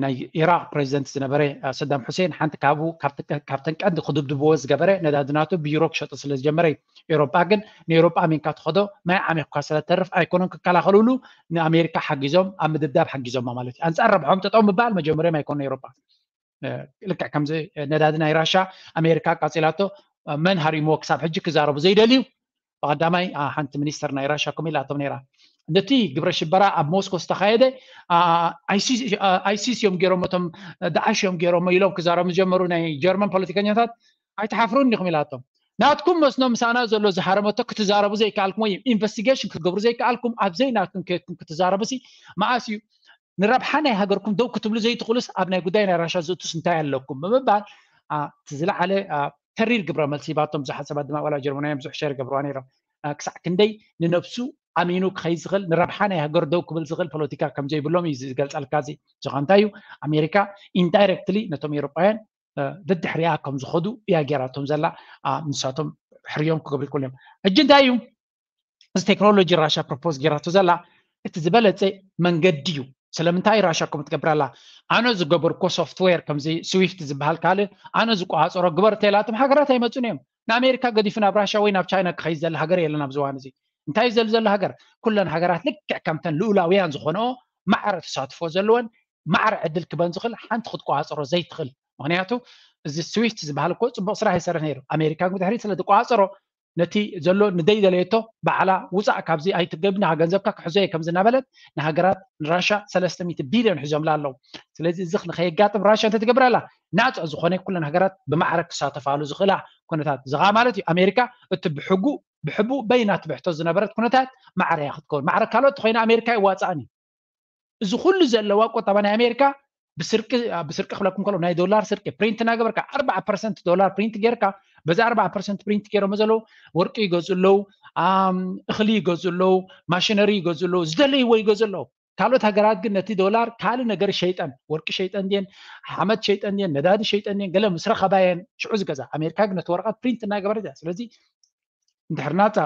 ናይ ኢራቅ ፕሬዚደንት ዝነበረ ሰዳም ሑሴን ሓንቲ ካብተን ቀንዲ ክድብድብዎ ዝገበረ ነዳዲ ናቱ ብዩሮ ክሸጡ ስለ ዝጀመረ እዩ። ኤሮጳ ግን ንኤሮጳ ኣሚንካ ትኸዶ ማይ ዓሚኽካ ስለ ተርፍ ኣይኮነን ክከላኸልሉ ንኣሜሪካ ሓጊዞም ኣብ ምድብዳብ ሓጊዞማ ማለት እዩ። ኣንፃር ረብሖም ጠጠው ምባል መጀመርዮም ኣይኮነ ኤሮጳ። ልክዕ ከምዚ ነዳዲ ናይ ራሻ ኣሜሪካ ኣቃፂላቶ መን ሃሪምዎ ክሳብ ሕጂ ክዛረቡ ዘይደልዩ ብቀዳማይ ሓንቲ ሚኒስተር ናይ ራሻ ከምኡ ኢላቶም ነይራ። ነቲ ግብረ ሽበራ ኣብ ሞስኮ ዝተኻየደ ኣይሲስ እዮም ገይሮሞ እቶም ዳዓሽ እዮም ገይሮሞ ኢሎም ክዛረቡ ዝጀመሩ ናይ ጀርመን ፖለቲከኛታት ኣይትሓፍሩን ዲኹም ኢላቶም። ናትኩም መስኖ ምሳና ዘሎ ዝሃረመቶ ክትዛረቡ ዘይከኣልኩም ወይ ኢንቨስቲጌሽን ክትገብሩ ዘይከኣልኩም ኣብዘይ ናትኩም ከድኩም ክትዛረቡ ሲ መኣስ እዩ? ንረብሓ ናይ ሃገርኩም ደው ክትብሉ ዘይትኽእሉስ ኣብ ናይ ጉዳይ ናይ ራሻ ዝእቱስ እንታይ ኣለኩም ብምባል እቲ ዝለዓለ ተሪር ግብረ መልሲ ሂባቶም። ብዙሓት ሰባት ድማ ዋላ ጀርመናውያን ብዙሕ ሸር ይገብርዋ ነይሮም። ክሳዕ ክንደይ ንነብሱ ኣሚኑ ክኸይድ ዝኽእል ንረብሓ ናይ ሃገር ደው ክብል ዝኽእል ፖለቲካ ከም ዘይብሎም እዩ ዝገልጸልካ። እዚ ዝኾነ እንታይ እዩ ኣሜሪካ ኢንዳይረክትሊ ነቶም ኤውሮጳውያን ደድሕሪኣ ከም ዝኸዱ እያ ገይራቶም ዘላ። ንሳቶም ሕርዮም ክገብሩ ይክእሉ እዮም። ሕጂ እንታይ እዩ እዚ ቴክኖሎጂ ራሻ ፕሮፖዝ ገይራቶ ዘላ? እቲ ዝበለፀ መንገዲ እዩ። ስለምንታይ ራሻ ከምኡ ትገብር ኣላ? ኣነ ዝገበርኮ ሶፍትዌር ከምዚ ስዊፍት ዝበሃል ካልእ ኣነ ዝቆፃፀሮ ግበር እንተኢላቶም ሃገራት ኣይመፁን እዮም። ንኣሜሪካ ገዲፉ ናብ ራሻ ወይ ናብ ቻይና ክኸይድ ዘለ ሃገር የለን ኣብዚ እዋን እዚ። እንታይ እዩ ዘሉ ዘሎ ሃገር? ኩለን ሃገራት ልክዕ ከምተን ልኡላውያን ዝኾነኦ ማዕረ ተሳትፎ ዘለወን ማዕረ ዕድል ክበን ዝኽእል ሓንቲ ክትቆፃፀሮ ዘይትኽእል። ምክንያቱ እዚ ስዊፍት ዝበሃል እኮ ፅቡቅ ስራሕ ይሰርሕ ነይሩ። ኣሜሪካ ግን ብድሕሪት ስለ ዝቆፃፀሮ ነቲ ዘሎ ንደይ ደለየቶ ባዕላ ውፃእ ካብዚ ኣይትገብኒ ገንዘብካ ክሕዞ እየ ከምዚ እናበለት ንሃገራት ንራሻ ሰለስተ ሚእቲ ቢልዮን ሒዞምላ ኣለዉ። ስለዚ እዚ ንከየጋጥም ራሻ እንተትገብር ኣላ ናፅዕ ዝኾነ ኩለን ሃገራት ብማዕረ ክሳተፋሉ ዝኽእላ ኩነታት ዝኻ ማለት እዩ። ኣሜሪካ እቲ ብሕጉ ብሕቡ በይና ትብሕቶ ዝነበረት ኩነታት ማዕረ እያ ክትከውን። ማዕረ ካልኦት ተኮይና ኣሜሪካ ይዋፃእን እዩ። እዚ ኩሉ ዘለዋ ቁጠባ ናይ ኣሜሪካ ብስርቂ ብስርቂ ክብለኩም ከሎ ናይ ዶላር ስርቂ ፕሪንት እናገበርካ ኣርባዓ ፐርሰንት ዶላር ፕሪንት ጌርካ በዚ ኣርባዓ ፐርሰንት ፕሪንት ገይሮሞ ዘለዉ ወርቂ ይገዙ ኣለዉ፣ እኽሊ ይገዙ ኣለዉ፣ ማሽነሪ ይገዙ ኣለዉ፣ ዝደለይዎ ይገዙ ኣለዉ። ካልኦት ሃገራት ግን ነቲ ዶላር ካልእ ነገር ሸይጠን፣ ወርቂ ሸይጠን ድየን፣ ሓመድ ሸይጠን ድየን፣ ነዳዲ ሸይጠን ድየን፣ ገለ ምስ ረኸባየን ሽዑ ዝገዛ። ኣሜሪካ ግን ነቲ ወረቐት ፕሪንት እናገበረት እያ። ስለዚ እንድሕር ናፃ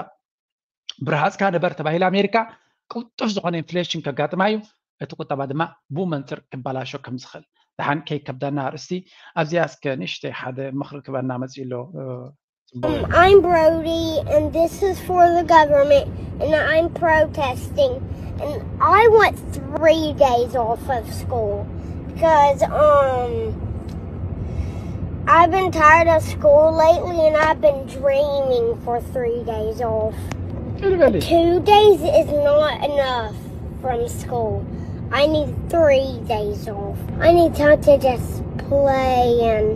ብርሃፅካ ንበር ተባሂላ ኣሜሪካ ቅልጡፍ ዝኾነ ኢንፍሌሽን ከጋጥማ እዩ። እቲ ቁጠባ ድማ ብኡ መንፅር ክበላሾ ከም ዝኽእል። ደሓን ከይከብደና ኣርእስቲ ኣብዚኣ እስከ ንእሽተይ ሓደ ምኽሪ ክበና መፅኡ ኣሎ። I'm Brody, and this is for the government, and I'm protesting, and I want three days off of school because um I've been tired of school lately, and I've been dreaming for three days off. Two days is not enough from school. I need three days off. I need time to just play and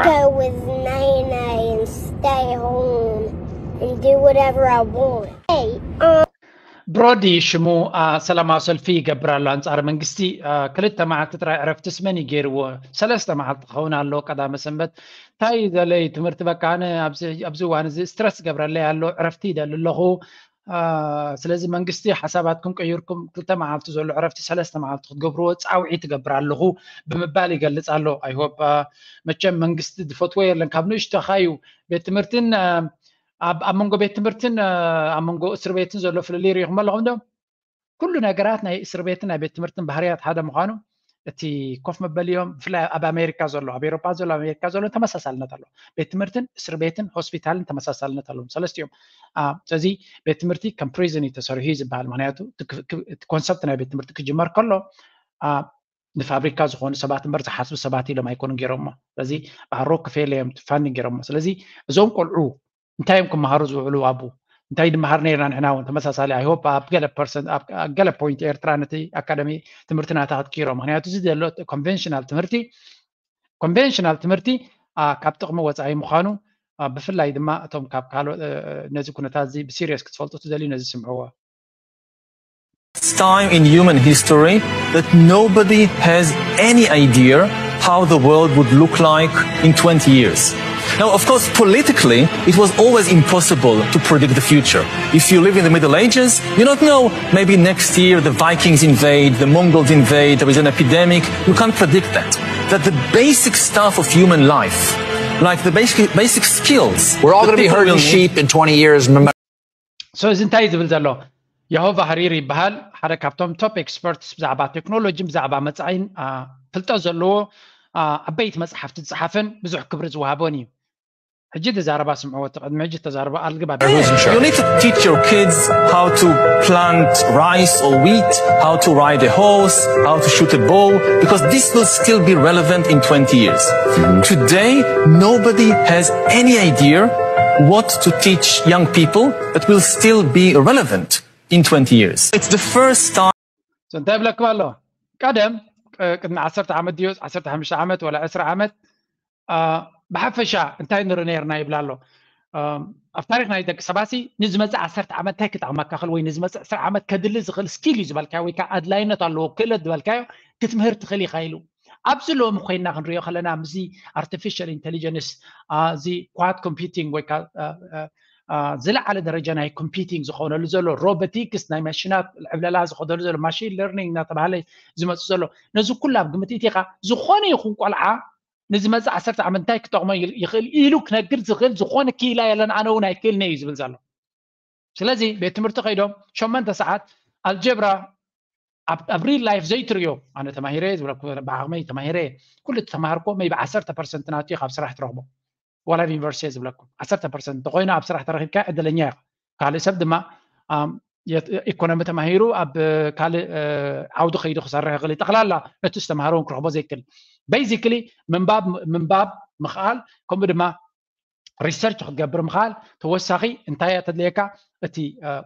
go with Nene and stay home and do whatever I want. Hey, um, ብሮዲ ሽሙ ሰላማዊ ሰልፊ ይገብር ኣሎ ኣንፃር መንግስቲ። ክልተ መዓልቲ ጥራይ ዕረፍትስ መን ይገይርዎ? ሰለስተ መዓልቲ ክኸውን ኣሎ ቀዳመ ሰንበት። እንታይ ዘለይ ትምህርቲ በቃ ኣነ ኣብዚ እዋን እዚ ስትረስ ዝገብረለይ ኣሎ፣ ዕረፍቲ ይደሊ ኣለኹ። ስለዚ መንግስቲ ሓሳባትኩም ቀይርኩም ክልተ መዓልቲ ዘሎ ዕረፍቲ ሰለስተ መዓልቲ ክትገብርዎ ፃውዒት ትገብር ኣለኹ ብምባል ይገልፅ ኣሎ። ኣይሆፕ መቸም መንግስቲ ዝፈትዎ የለን። ካብ ንእሽቶኻ እዩ ቤት ትምህርትን ኣብ መንጎ ቤት ትምህርትን ኣብ መንጎ እስር ቤትን ዘሎ ፍልልይ ርኢኹም ኣለኹም ዶ? ኩሉ ነገራት ናይ እስር ቤትን ናይ ቤት ትምህርትን ባህርያት ሓደ ምዃኑ እቲ ኮፍ መበሊኦም ብፍላይ ኣብ ኣሜሪካ ዘሎ ኣብ ኤሮፓ ዘሎ ኣሜሪካ ዘሎ ተመሳሳልነት ኣሎ። ቤት ትምህርትን እስር ቤትን ሆስፒታልን ተመሳሳልነት ኣለዎም ሰለስቲኦም። ስለዚ ቤት ትምህርቲ ከም ፕሪዝን እዩ ተሰሪሑ እዩ ዝበሃል። ምክንያቱ እቲ ኮንሰፕት ናይ ቤት ትምህርቲ ክጅመር ከሎ ንፋብሪካ ዝኾኑ ሰባት እምበር ዝሓስቡ ሰባት ኢሎም ኣይኮኑን ገይሮሞ። ስለዚ ባሮ ክፌለ እዮም ፋንዲንግ ገይሮሞ። ስለዚ እዞም ቆልዑ እንታይ እዮም ክመሃሩ ዝውዕሉ? ኣቡ እንታይ ድመሃር ነርና ንሕና እውን ተመሳሳሊ። I hope ኣብ ገለ ፐርሰንት ኣብ ገለ ፖይንት ኤርትራ ነቲ ኣካደሚ ትምህርቲ ናታ ክትቅይሮ። ምክንያቱ እዚ ዘሎ ኮንቨንሽናል ትምህርቲ ኮንቨንሽናል ትምህርቲ ካብ ጥቕሚ ወፃኢ ምዃኑ ብፍላይ ድማ እቶም ካብ ካልኦት ነዚ ኩነታት እዚ ብሲሪየስ ክትፈልጡ ትደልዩ ነዚ ስምዕዎ። Time in human history that nobody has any idea how the world would look like in twenty years. Now, of course, politically, it was always impossible to predict the future. If you live in the Middle Ages, you don't know. Maybe next year the Vikings invade, the Mongols invade, there is an epidemic. You can't predict that. That the basic stuff of human life, like the basic, basic skills, we're all going to be herding sheep in twenty years. So እዚ እንታይ ዝብል ዘሎ? የሆቫ ሃሪሪ ይበሃል። ሓደ ካብቶም ቶፕ ኤክስፐርትስ ብዛዕባ ቴክኖሎጂን ብዛዕባ መጻኢን ፍልጠት ዘለዎ ዓበይቲ መጽሓፍቲ ዝጸሓፈን ብዙሕ ክብሪ ዝወሃቦን እዩ። ሕጂ ተዛረባ ስምዕዎ፣ ቅድሚ ሕጂ ተዛረባ ኣልግባ። You need to teach your kids how to plant rice or wheat, how to ride a horse, how to shoot a bow, because this will still be relevant in twenty years. Today, nobody has any idea what to teach young people that will still be relevant in twenty years. It's the first time. እንታይ ብለኩም ኣሎ? ቀደም ቅድሚ ዓሰርተ ዓመት ድዮ ዓሰርተ ሓሙሽተ ዓመት ወላ ዕስራ ዓመት ብሓፈሻ እንታይ ንርኢ ነርና ይብል ኣሎ። ኣብ ታሪክ ናይ ደቂ ሰባሲ ንዝመፅእ ዓሰርተ ዓመት እንታይ ክጠቕመካ ክእል ወይ ንዝመፅእ ዕስራ ዓመት ከድሊ ዝኽእል ስኪል እዩ ዝበልካዮ ወይ ከዓ ኣድላይነት ኣለዎ ክእለት ዝበልካዮ ክትምህር ትኽእል ኢኻ ኢሉ። ኣብዚ ሎሚ ኮይና ክንሪኦ ከለና ምስዚ ኣርቲፊሻል ኢንቴሊጀንስ እዚ ኳድ ኮምፒቲንግ ወይ ዝለዓለ ደረጃ ናይ ኮምፒቲንግ ዝኾነሉ ዘሎ ሮቦቲክስ ናይ ማሽናት ዕብለላ ዝኸደሉ ዘሎ ማሽን ለርኒንግ እናተባሃለ ዝመፁ ዘሎ ነዚ ኩሉ ኣብ ግምት ኢኻ ዝኾነ ይኹን ቆልዓ ንዝመፅእ ዓሰርተ ዓመት እንታይ ክጠቕሞ ይኽእል ኢሉ ክነግር ዝኽእል ዝኾነ ክኢላ የለን። ኣነ እውን ኣይክእልን እዩ ዝብል ዘሎ። ስለዚ ቤት ትምህርቲ ከይዶም ሸመንተ ሰዓት ኣልጀብራ ኣብ ሪል ላይፍ ዘይትርእዮ ኣነ ተማሂረ ዝብለኩ ብዓቕመይ ተማሂረ ኩሉ ተማሃርኮ መይ ብዓሰርተ ፐርሰንት ናቱ ካብ ስራሕ ትረኽቦ ዋላ ኣብ ዩኒቨርሲቲ ዝብለኩም ዓሰርተ ፐርሰንት እንተኮይኑ ኣብ ስራሕ ተረኪብካ ዕድለኛ ኢኻ። ካልእ ሰብ ድማ ኢኮኖሚ ተማሂሩ ኣብ ካልእ ዓውዲ ከይዱ ክሰርሕ ይኽእል። ጠቕላላ ነቲ ዝተምሃረውን ክረኽቦ ዘይክእል ቤዚክሊ ምንባብ ምንባብ ምኽኣል ከምኡ ድማ ሪሰርች ክትገብር ምኽኣል ተወሳኺ እንታይ እያ ተድልየካ? እቲ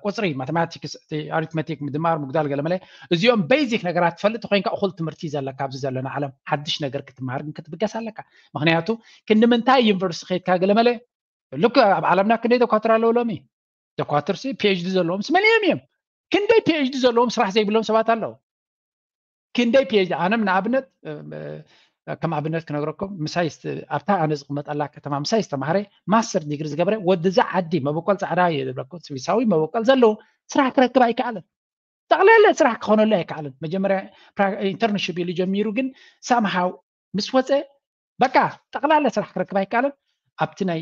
ቁፅሪ ማቴማቲክስ እቲ ኣሪትሜቲክ ምድማር ምጉዳል ገለ መለ እዚኦም ቤዚክ ነገራት ትፈልጥ ኮይንካ እኹል ትምህርቲ ዘለካ ኣብዚ ዘለና ዓለም ሓድሽ ነገር ክትመሃር ግን ክትብገስ ኣለካ። ምክንያቱ ክንዲ ምንታይ ዩኒቨርሲቲ ከይድካ ገለ መለ ልክ ኣብ ዓለምና ክንደይ ዶኳትር ኣለዉ ሎሚ? ዶኳትር ሲ ፒኤችዲ ዘለዎም ሲ መሊኦም እዮም። ክንደይ ፒኤችዲ ዘለዎም ስራሕ ዘይብሎም ሰባት ኣለዉ። ክንደይ ፒኤችዲ ኣነ ንኣብነት ከም ኣብነት ክነግረኩም ምሳይ ኣብታ ኣነ ዝቕመጠላ ከተማ ምሳይ ዝተማህረ ማስተር ዲግሪ ዝገብረ ወድዛ ዓዲ መበቆል ፃዕዳ እየ ዝብለኩም ስዊሳዊ መበቆል ዘለዎ ስራሕ ክረክብ ኣይከኣለን። ጠቕላላ ስራሕ ክኾነሉ ኣይከኣልን። መጀመርያ internship ኢሉ ጀሚሩ፣ ግን somehow ምስ ወፀ በቃ ጠቕላላ ስራሕ ክረክብ ኣይከኣልን። ኣብቲ ናይ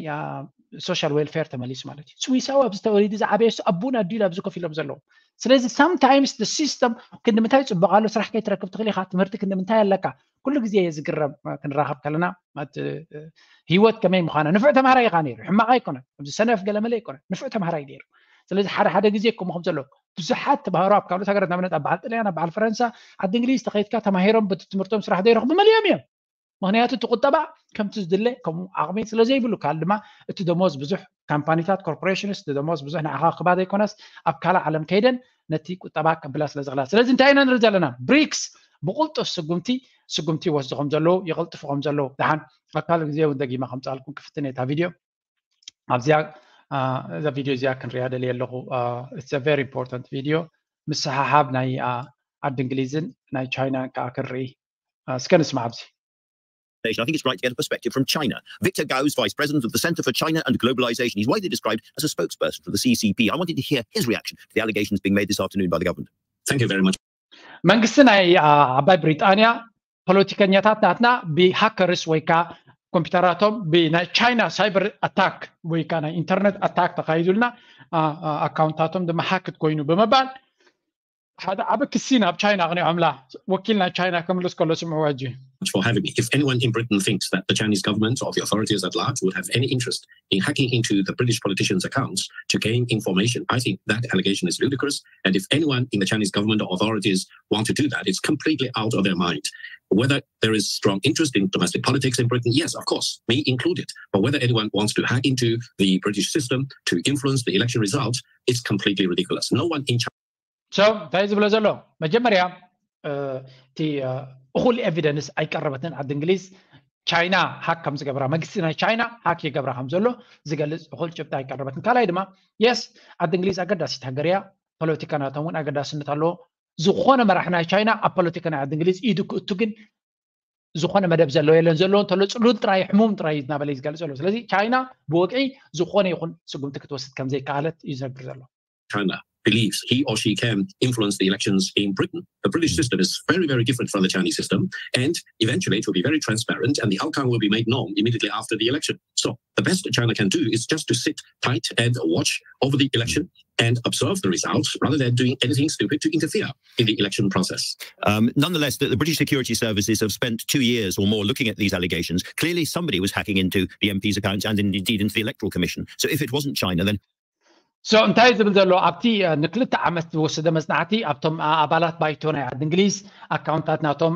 social welfare ተመሊሱ ማለት እዩ። ስዊሳዊ ኣብዚ ተወሊዱ ዝዓበየ እሱ ኣቡን ኣዲኡ ኣብዚ ኮፍ ኢሎም ዘለዉ። ስለዚ sometimes the system ክንዲ ምንታይ ፅቡቕ ኣሎ፣ ስራሕ ከይትረክብ ትኽእል ኢኻ፣ ትምህርቲ ክንዲ ምንታይ ኣለካ፣ ኩሉ ግዜ እየ ዝግረም። ክንራኸብ ከለና ማለት ህይወት ከመይ ምዃና። ንፉዕ ተምሃራይ ኢኻ ነይሩ፣ ሕማቕ ኣይኮነን፣ ኣብዚ ሰነፍ ገለመለ ኣይኮነን፣ ንፉዕ ተምሃራይ ነይሩ። ስለዚ ሓደ ሓደ ግዜ ከምኡ ከም ዘሎ ብዙሓት ተምሃሮ ኣብ ካልኦት ሃገራት ንኣብነት ኣብ በዓል ጥልያን ኣብ በዓል ፈረንሳ ዓዲ እንግሊዝ ተኸይድካ ተማሂሮም በቲ ትምህርቶም ስራሕ ዘይረኽቡ መሊኦም እዮም። ምክንያቱ እቲ ቁጠባ ከምቲ ዝድለ ከምኡ ዓቕሚ ስለ ዘይብሉ፣ ካል ድማ እቲ ደሞዝ ብዙሕ ካምፓኒታት corporations እቲ ደሞዝ ብዙሕ ንዓኻ ክባ ዘይኮነስ ኣብ ካልእ ዓለም ከይደን ነቲ ቁጠባ ከብላ ስለ ዝኽእላ። ስለዚ እንታይ ኢና ንርኢ ዘለና? ብሪክስ ብቁልጡፍ ስጉምቲ ስጉምቲ ይወስዱ ከም ዘለዉ ይቕልጥፉ ከም ዘለዉ። ደሓን ኣብ ካልእ ግዜ እውን ደጊማ ከምፅኣልኩም ክፍትን እየ እታ ቪድዮ። ኣብዚኣ እዛ ቪድዮ እዚኣ ክንሪኣ ደልየ ኣለኹ። It's a very important video። ምስሓሓብ ናይ ዓዲ እንግሊዝን ናይ ቻይና ከዓ ክንርኢ። እስከ ንስማዕ ኣብዚ። I think it's right to get a perspective from China. Victor Gao is vice president of the Center for China and Globalization. He's widely described as a spokesperson for the C C P. I wanted to hear his reaction to the allegations being made this afternoon by the government. Thank you very much. መንግስቲ ናይ ዓባይ ብሪጣንያ ፖለቲከኛታት ናትና ብሃከርስ ወይ ከዓ ኮምፒውተራቶም ብናይ ቻይና ሳይበር ኣታክ ወይ ከዓ ናይ ኢንተርነት ኣታክ ተካይዱልና ኣካውንታቶም ድማ ሃክት ኮይኑ ብምባል ሓደ ዓቢ ክሲ ናብ ቻይና ኣቕኒዖምላ። ወኪል ናይ ቻይና ክምልስ ከሎ ስምዕዋ ሕጂ። For having me. If anyone in Britain thinks that the Chinese government or the authorities at large would have any interest in hacking into the British politicians' accounts to gain information, I think that allegation is ludicrous. And if anyone in the Chinese government or authorities want to do that, it's completely out of their mind. Whether there is strong interest in domestic politics in Britain, yes, of course, me included. But whether anyone wants to hack into the British system to influence the election result, it's completely ridiculous. No one in China So እንታይ ዝብሎ ዘሎ? መጀመርያ እቲ እኹል ኤቪደንስ ኣይቀረበትን። ዓዲ እንግሊዝ ቻይና ሃክ ከም ዝገብራ፣ መንግስቲ ናይ ቻይና ሃክ ይገብራ ከም ዘሎ ዝገልጽ እኹል ጭብጢ ኣይቀረበትን። ካልኣይ ድማ የስ ዓዲ እንግሊዝ ኣገዳሲት ሃገር እያ፣ ፖለቲካ ናቶም እውን ኣገዳስነት ኣለዎ። ዝኾነ መራሒ ናይ ቻይና ኣብ ፖለቲካ ናይ ዓዲ እንግሊዝ ኢዱ ክእቱ ግን ዝኾነ መደብ ዘለዎ የለን፣ ዘለዎ እንተሎ ጽሉል ጥራይ ሕሙም ጥራይ እዩ እናበለ እዩ ዝገልጽ ዘሎ። ስለዚ ቻይና ብወግዒ ዝኾነ ይኹን ስጉምቲ ክትወስድ ከም ዘይከኣለት እዩ ዝነግር ዘሎ። China believes he or she can influence the elections in Britain. The British system is very, very different from the Chinese system, and eventually it will be very transparent, and the outcome will be made known immediately after the election. So the best China can do is just to sit tight and watch over the election and observe the results rather than doing anything stupid to interfere in the election process. Um, nonetheless, the, the British security services have spent two years or more looking at these allegations. Clearly, somebody was hacking into the M Ps' accounts and indeed into the Electoral Commission. So if it wasn't China, then So እንታይ ዝብል ዘሎ ኣብቲ ንክልተ ዓመት ዝወሰደ መጽናዕቲ ኣብቶም ኣባላት ባይቶ ናይ ዓዲ እንግሊዝ ኣካውንታት ናቶም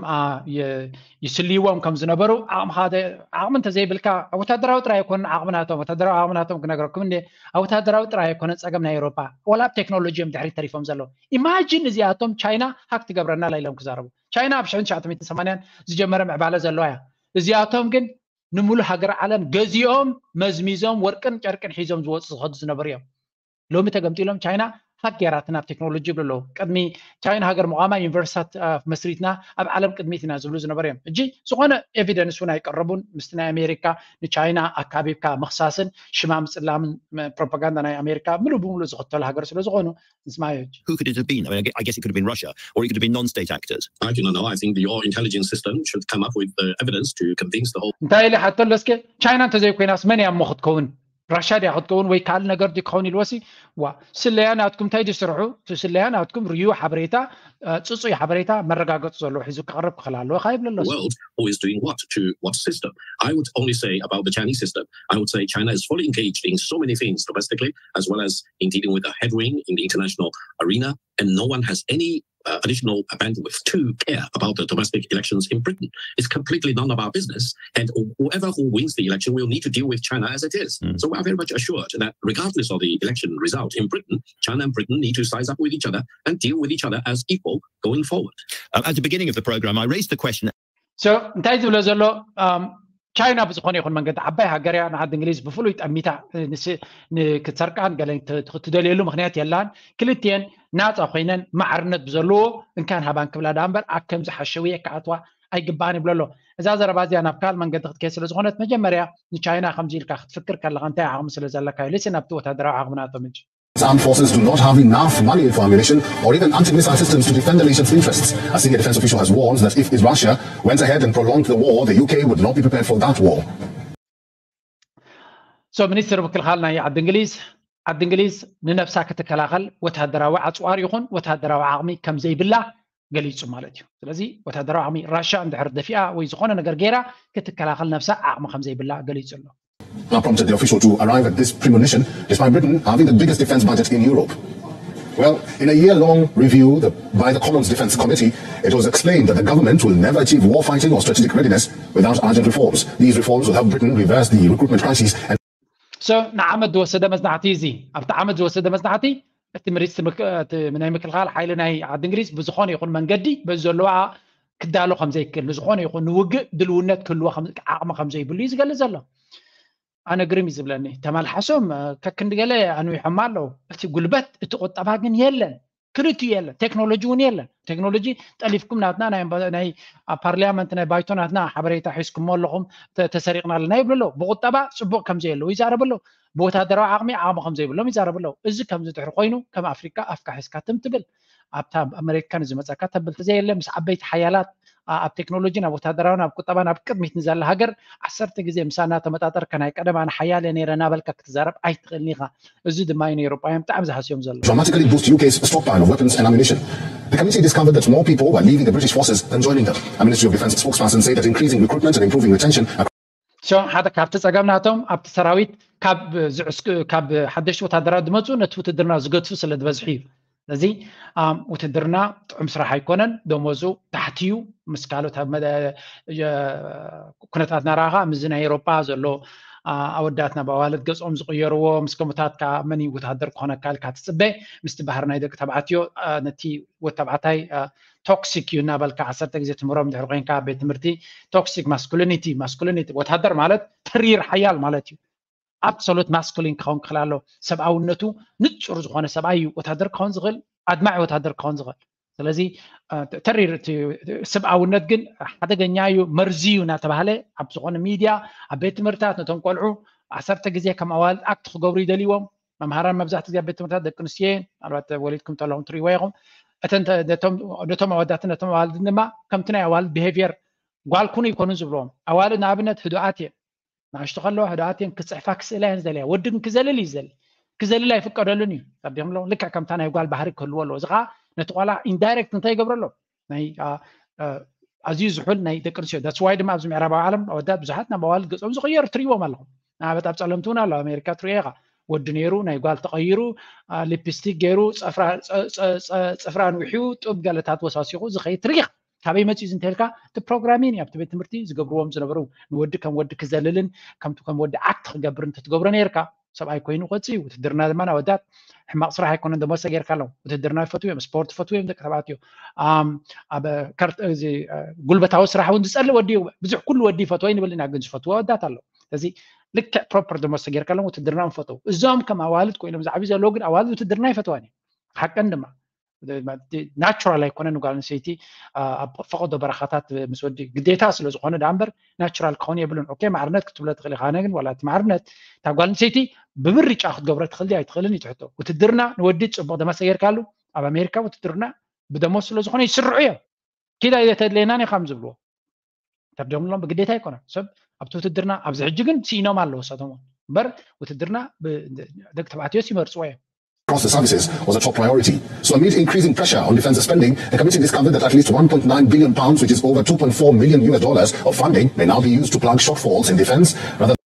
ይስልይዎም ከም ዝነበሩ ዓቕሚ እንተዘይብልካ ወታደራዊ ጥራይ ኣይኮነን ዓቕሚ ናቶም ወታደራዊ ዓቕሚ ናቶም ክነግረኩም እንደ ኣብ ወታደራዊ ጥራይ ኣይኮነን ጸገም ናይ ኤውሮጳ ወላ ኣብ ቴክኖሎጂ እዮም ድሕሪት ተሪፎም ዘለዉ። ኢማጂን እዚኣቶም ቻይና ሃክ ትገብረና ኢሎም ክዛረቡ። ቻይና ኣብ ሽሕን ትሽዓተ ሚእትን ሰማንያን ዝጀመረ ምዕባለ ዘለዋ እያ። እዚኣቶም ግን ንምሉእ ሃገር ዓለም ገዚኦም መዝሚዞም ወርቅን ጨርቅን ሒዞም ዝወፁ ዝኸዱ ዝነበሩ እዮም። ሎሚ ተገምጢሎም ቻይና ሃክ ገይራትና ኣብ ቴክኖሎጂ ይብሉ ኣለዉ። ቅድሚ ቻይና ሃገር ምቋማ ዩኒቨርሲታት መስሪትና ኣብ ዓለም ቅድሚት ኢና ዝብሉ ዝነበሩ እዮም። እጂ ዝኾነ ኤቪደንስ እውን ኣይቀረቡን። ምስቲ ናይ ኣሜሪካ ንቻይና ኣካቢብካ ምኽሳስን ሽማ ምፅላምን ፕሮፓጋንዳ ናይ ኣሜሪካ ምሉእ ብምሉእ ዝኽተሉ ሃገር ስለ ዝኾኑ ንስማዮች Who could it have been? I mean, I guess it could have been Russia, or it could have been non-state actors. I do not know. I think your intelligence system should come up with the evidence to convince the whole. እንታይ ኢለ ሓቶ ኣለስከ ቻይና እንተዘይኮይናስ መን እያ እሞ ክትከውን? ራሻ ድያ ክትከውን ወይ ካልእ ነገር ድዩ ክኸውን ኢልወሲ? ዋ ስለያ ናትኩም እንታይ ድስርሑ? እቲ ስለያ ናትኩም ርዩ ሓበሬታ፣ ጽጹይ ሓበሬታ መረጋገጽ ዘለዎ ሒዙ ክቐርብ ክኽእል ኣለዎ። ካብ ይብለሎ world who is doing what to what system. I would only say about the Chinese system, I would say China is fully engaged in so many things domestically, as well as in dealing with the head wing in the international arena, and no one has any uh, additional bandwidth to care about the domestic elections in Britain. It's completely none of our business, and whoever who wins the election will need to deal with China as it is. Mm. So we are very much assured that regardless of the election result in Britain, China and Britain need to size up with each other and deal with each other as equal going forward. Um, at the beginning of the program, I raised the question. So እንታይ ዝብሎ ዘሎ ቻይና ብዝኾነ ይኹን መንገዲ ዓባይ ሃገር እያ። ንዓዲ እንግሊዝ ብፍሉይ ጠሚታ ክትሰርቃን ገለ ክትደልየሉ ምክንያት የላን። ክልቲኤን ናፃ ኮይነን ማዕርነት ብዘለዎ እንካን ሃባን ክብላ ዳ እምበር ኣብ ከምዚ ሓሸውየ ክኣትዋ ኣይግባኣን ይብሎ ኣሎ። እዛ ዘረባ እዚኣ ናብ ካልእ መንገዲ ክትከይድ ስለ ዝኾነት መጀመርያ ንቻይና ከምዚ ኢልካ ክትፍክር ከለኻ እንታይ ዓቕሚ ስለ ዘለካ እዩ። ሊስን ኣብቲ ወታደራዊ ዓቕሚ ናቶም እንጂ Its armed forces do not have enough money for ammunition or even anti-missile systems to defend the nation's interests. A senior defense official has warned that if Russia went ahead and prolonged the war, the U K would not be prepared for that war. So ሚኒስትር ምክልኻል ናይ ዓዲ እንግሊዝ ዓዲ እንግሊዝ ንነብሳ ክትከላኸል ወታደራዊ ኣፅዋር ይኹን ወታደራዊ ዓቕሚ ከም ዘይብላ ገሊፁ ማለት እዩ። ስለዚ ወታደራዊ ዓቕሚ ራሻ እንድሕር ደፊኣ ወይ ዝኾነ ነገር ገይራ ክትከላኸል ነብሳ ዓቕሚ ከም ዘይብላ ገሊፁ ኣሎ። Now prompted the official to arrive at this premonition, despite Britain having the biggest defense budget in Europe. Well, in a year long review the, by the Commons Defense Committee, it was explained that the government will never achieve war fighting or strategic readiness without urgent reforms. These reforms will help Britain reverse the recruitment crisis and So ንዓመት ዝወሰደ መፅናዕቲ እዚ ኣብቲ ዓመት ዝወሰደ መፅናዕቲ እቲ ሚኒስትር ናይ ምክልኻል ሓይሊ ናይ ዓዲ እንግሊዝ ብዝኾነ ይኹን መንገዲ በዚ ዘለዋ ክዳሎ ከም ዘይክእል ንዝኾነ ይኹን ንውግእ ድልውነት ክህልዎ ዓቕሚ ከም ዘይብሉ እዩ ዝገልጽ ዘሎ። ኣነ ግርም እዩ ዝብለኒ ተመልሓሶም ከክንዲ ገለ ኣንዊሖም ኣለዉ። እቲ ጉልበት እቲ ቁጠባ ግን የለን። ክልቲኡ የለን። ቴክኖሎጂ እውን የለን። ቴክኖሎጂ ጠሊፍኩም ናትና ናይ ኣብ ፓርላመንት ናይ ባይቶ ናትና ሓበሬታ ሒዝኩሞ ኣለኹም ተሰሪቕና ኣለና ይብሉ ኣለዉ። ብቁጠባ ፅቡቕ ከም ዘየለዉ ይዛረቡ ኣለዉ። ብወታደራዊ ዓቕሚ ዓቕሚ ከም ዘይብሎም ይዛረቡ ኣለዉ። እዚ ከምዚ ድሕሪ ኮይኑ ከም ኣፍሪካ ኣፍካ ሒዝካ ትም ትብል ኣብታ ኣመሪካ ንዝመፀካ ተብል ተዘየለ ምስ ዓበይቲ ሓያላት ኣብ ቴክኖሎጂ ናብ ወታደራዊ ናብ ቁጠባ ናብ ቅድሚት ንዘላ ሃገር ዓሰርተ ግዜ ምሳና ተመጣጠርካ ናይ ቀደማ ንሓያል እየ ነይረ እናበልካ ክትዛረብ ኣይትኽእልን ኢኻ። እዚ ድማ እዩ ንኤውሮጳውያን ብጣዕሚ ዝሃስዮም ዘሎ። Dramatically boost U K's stockpile of weapons and ammunition. The committee discovered that more people were leaving the British forces than joining them. A Ministry of Defense spokesperson said that increasing recruitment and improving retention So ሓደ ካብቲ ፀገም ናቶም ኣብቲ ሰራዊት ካብ ዝዕስክ ካብ ሓደሽቲ ወታደራት ዝመፁ ነቲ ውትድርና ዝገድፉ ስለ ዝበዝሑ እዩ። ስለዚ ውትድርና ጥዑም ስራሕ ኣይኮነን። ደሞዙ ታሕቲ እዩ። ምስ ካልኦት ኩነታት ናራኻ ምስዚ ናይ ኤሮጳ ዘሎ ኣወዳት ናብ ኣዋልድ ገፆም ዝቕየርዎ ምስ ከምኡታት ከዓ መን እዩ ወታደር ክኾነካ ኢልካ ትፅበ። ምስቲ ባህሪ ናይ ደቂ ተባዕትዮ ነቲ ወተባዕታይ ቶክሲክ እዩ እናበልካ ዓሰርተ ግዜ ትምህሮም ድሕሪ ኮይንካ ቤት ትምህርቲ ቶክሲክ ማስኩሊኒቲ ማስኩሊኒቲ ወታደር ማለት ተሪር ሓያል ማለት እዩ። ኣብሶሉት ማስኩሊን ክኸውን ክኽእል ኣሎ። ሰብኣውነቱ ንፁር ዝኾነ ሰብኣይ እዩ ወታደር ክኸውን ዝኽእል ኣድማዒ ወታደር ክኸውን ዝኽእል። ስለዚ ተሪር እቲ ስብኣውነት ግን ሓደገኛ እዩ መርዚ እዩ እናተባህለ ኣብ ዝኾነ ሚድያ ኣብ ቤት ትምህርትታት ነቶም ቆልዑ ዓሰርተ ግዜ ከም ኣዋልድ ኣክት ክገብሩ ይደልይዎም። መምሃራን መብዛሕቲ ግዜ ኣብ ቤት ትምህርትታት ደቂ ኣንስትዮ እየን። ምናልባት ወሊድኩም ተለኹም ትርእይዎ ኢኹም። እተን ነቶም ኣወዳትን ነቶም ኣዋልድን ድማ ከምቲ ናይ ኣዋልድ ቢሄቪየር ጓል ኩኑ ይኮኑን ዝብልዎም። ኣዋልድ ንኣብነት ህዱኣት እየን። ንኣሽቱ ከለዋ ህዱኣት እየን። ክፅሕፋ ክስእላ እየን ዝደልያ። ወዲ ግን ክዘልል እዩ ዝደሊ። ክዘልል ኣይፍቀደሉን እዩ። ተርዲኹም ኣለኹም። ልክዕ ከምታ ናይ ጓል ባህሪ ክህልዎ ኣለዎ። እዚ ከዓ ነቲ ቆልዓ ኢንዳይሬክት እንታይ ይገብሮ ኣሎ? ናይ ኣዝዩ ዝሑል ናይ ደቂ ኣንስትዮ that's why ድማ ኣብዚ ምዕራባዊ ዓለም ኣወዳት ብዙሓት ናብ ኣዋልድ ገፆም ዝቕየሩ ትርእይዎም ኣለኹም። ንኣብነት ኣብ ፀለምቲ እውን ኣሎ ኣሜሪካ ትርእዮ ኢኻ። ወዲ ነይሩ ናይ ጓል ተቐይሩ ሊፕስቲክ ገይሩ ፅፍራ ኣንዊሑ ጡብ ገለታት ወሳሲኹ ዝኸይድ ትርኢ ኢኻ። ካበይ መፂኡ እዚ እንተልካ እቲ ፕሮግራሚን እዩ ኣብቲ ቤት ትምህርቲ ዝገብርዎም ዝነበሩ ንወዲ ከም ወዲ ክዘልልን ከምቲ ከም ወዲ ኣክት ክገብር እንተትገብሮ ነይርካ ሰብኣይ ኮይኑ ክወፅእ እዩ። ውትድርና ድማ ንኣወዳት ሕማቕ ስራሕ ኣይኮነን። ደሞሰ ጌርካ ኣለዉ ውትድርና ይፈትዉ እዮም፣ ስፖርት ይፈትዉ እዮም ደቂ ተባዕትዮ። ኣብ ጉልበታዊ ስራሕ እውን ዝፀልእ ወዲ ብዙሕ ኩሉ ወዲ ይፈትዎ ኣይንብል ኢና፣ ግን ዝፈትዎ ኣወዳት ኣለዉ። ስለዚ ልክዕ ፕሮፐር ደሞሰ ጌርካ ኣለዉ ውትድርና ይፈትዉ። እዞም ከም ኣዋልድ ኮይኖም ዝዓብዩ ዘለዉ ግን ኣዋልድ ውትድርና ይፈትዋን እዩ። ሓቀን ድማ ናቹራል ኣይኮነን ንጓል ኣንስተይቲ ኣብ ፈቐዶ በረኻታት ምስ ወዲ ግዴታ ስለ ዝኾነ ደኣ እምበር ናቹራል ክኸውን የብሉን። ኦኬ ማዕርነት ክትብሎ ትኽእል ኢኻ። ኣነ ግን ዋላ እቲ ማዕርነት እታ ጓል ኣንስተይቲ ብምርጫ ክትገብሮ ትኽእል ድያ ኣይትኽእልን እዩ ትሕቶ። ውትድርና ንወዲ ጽቡቕ ደመሰ ጌርካሉ ኣብ ኣሜሪካ ውትድርና ብደሞዝ ስለ ዝኾነ ይስርዑ እዮም። ኪድ ኣይተድልየናን ኢኻ ከም ዝብልዎ ተርዲኦምሎም ብግዴታ ኣይኮነን። ሰብ ኣብቲ ውትድርና ኣብዚ ሕጂ ግን ስኢኖም ኣለዉ እሳቶም እውን እምበር ውትድርና ደቂ ተባዕትዮስ ይመርፅዎ እዮም። across the services was a top priority. So amid increasing pressure on defense spending, the committee discovered that at least one point nine billion pounds, which is over two point four million U S dollars of funding, may now be used to plug shortfalls in defense rather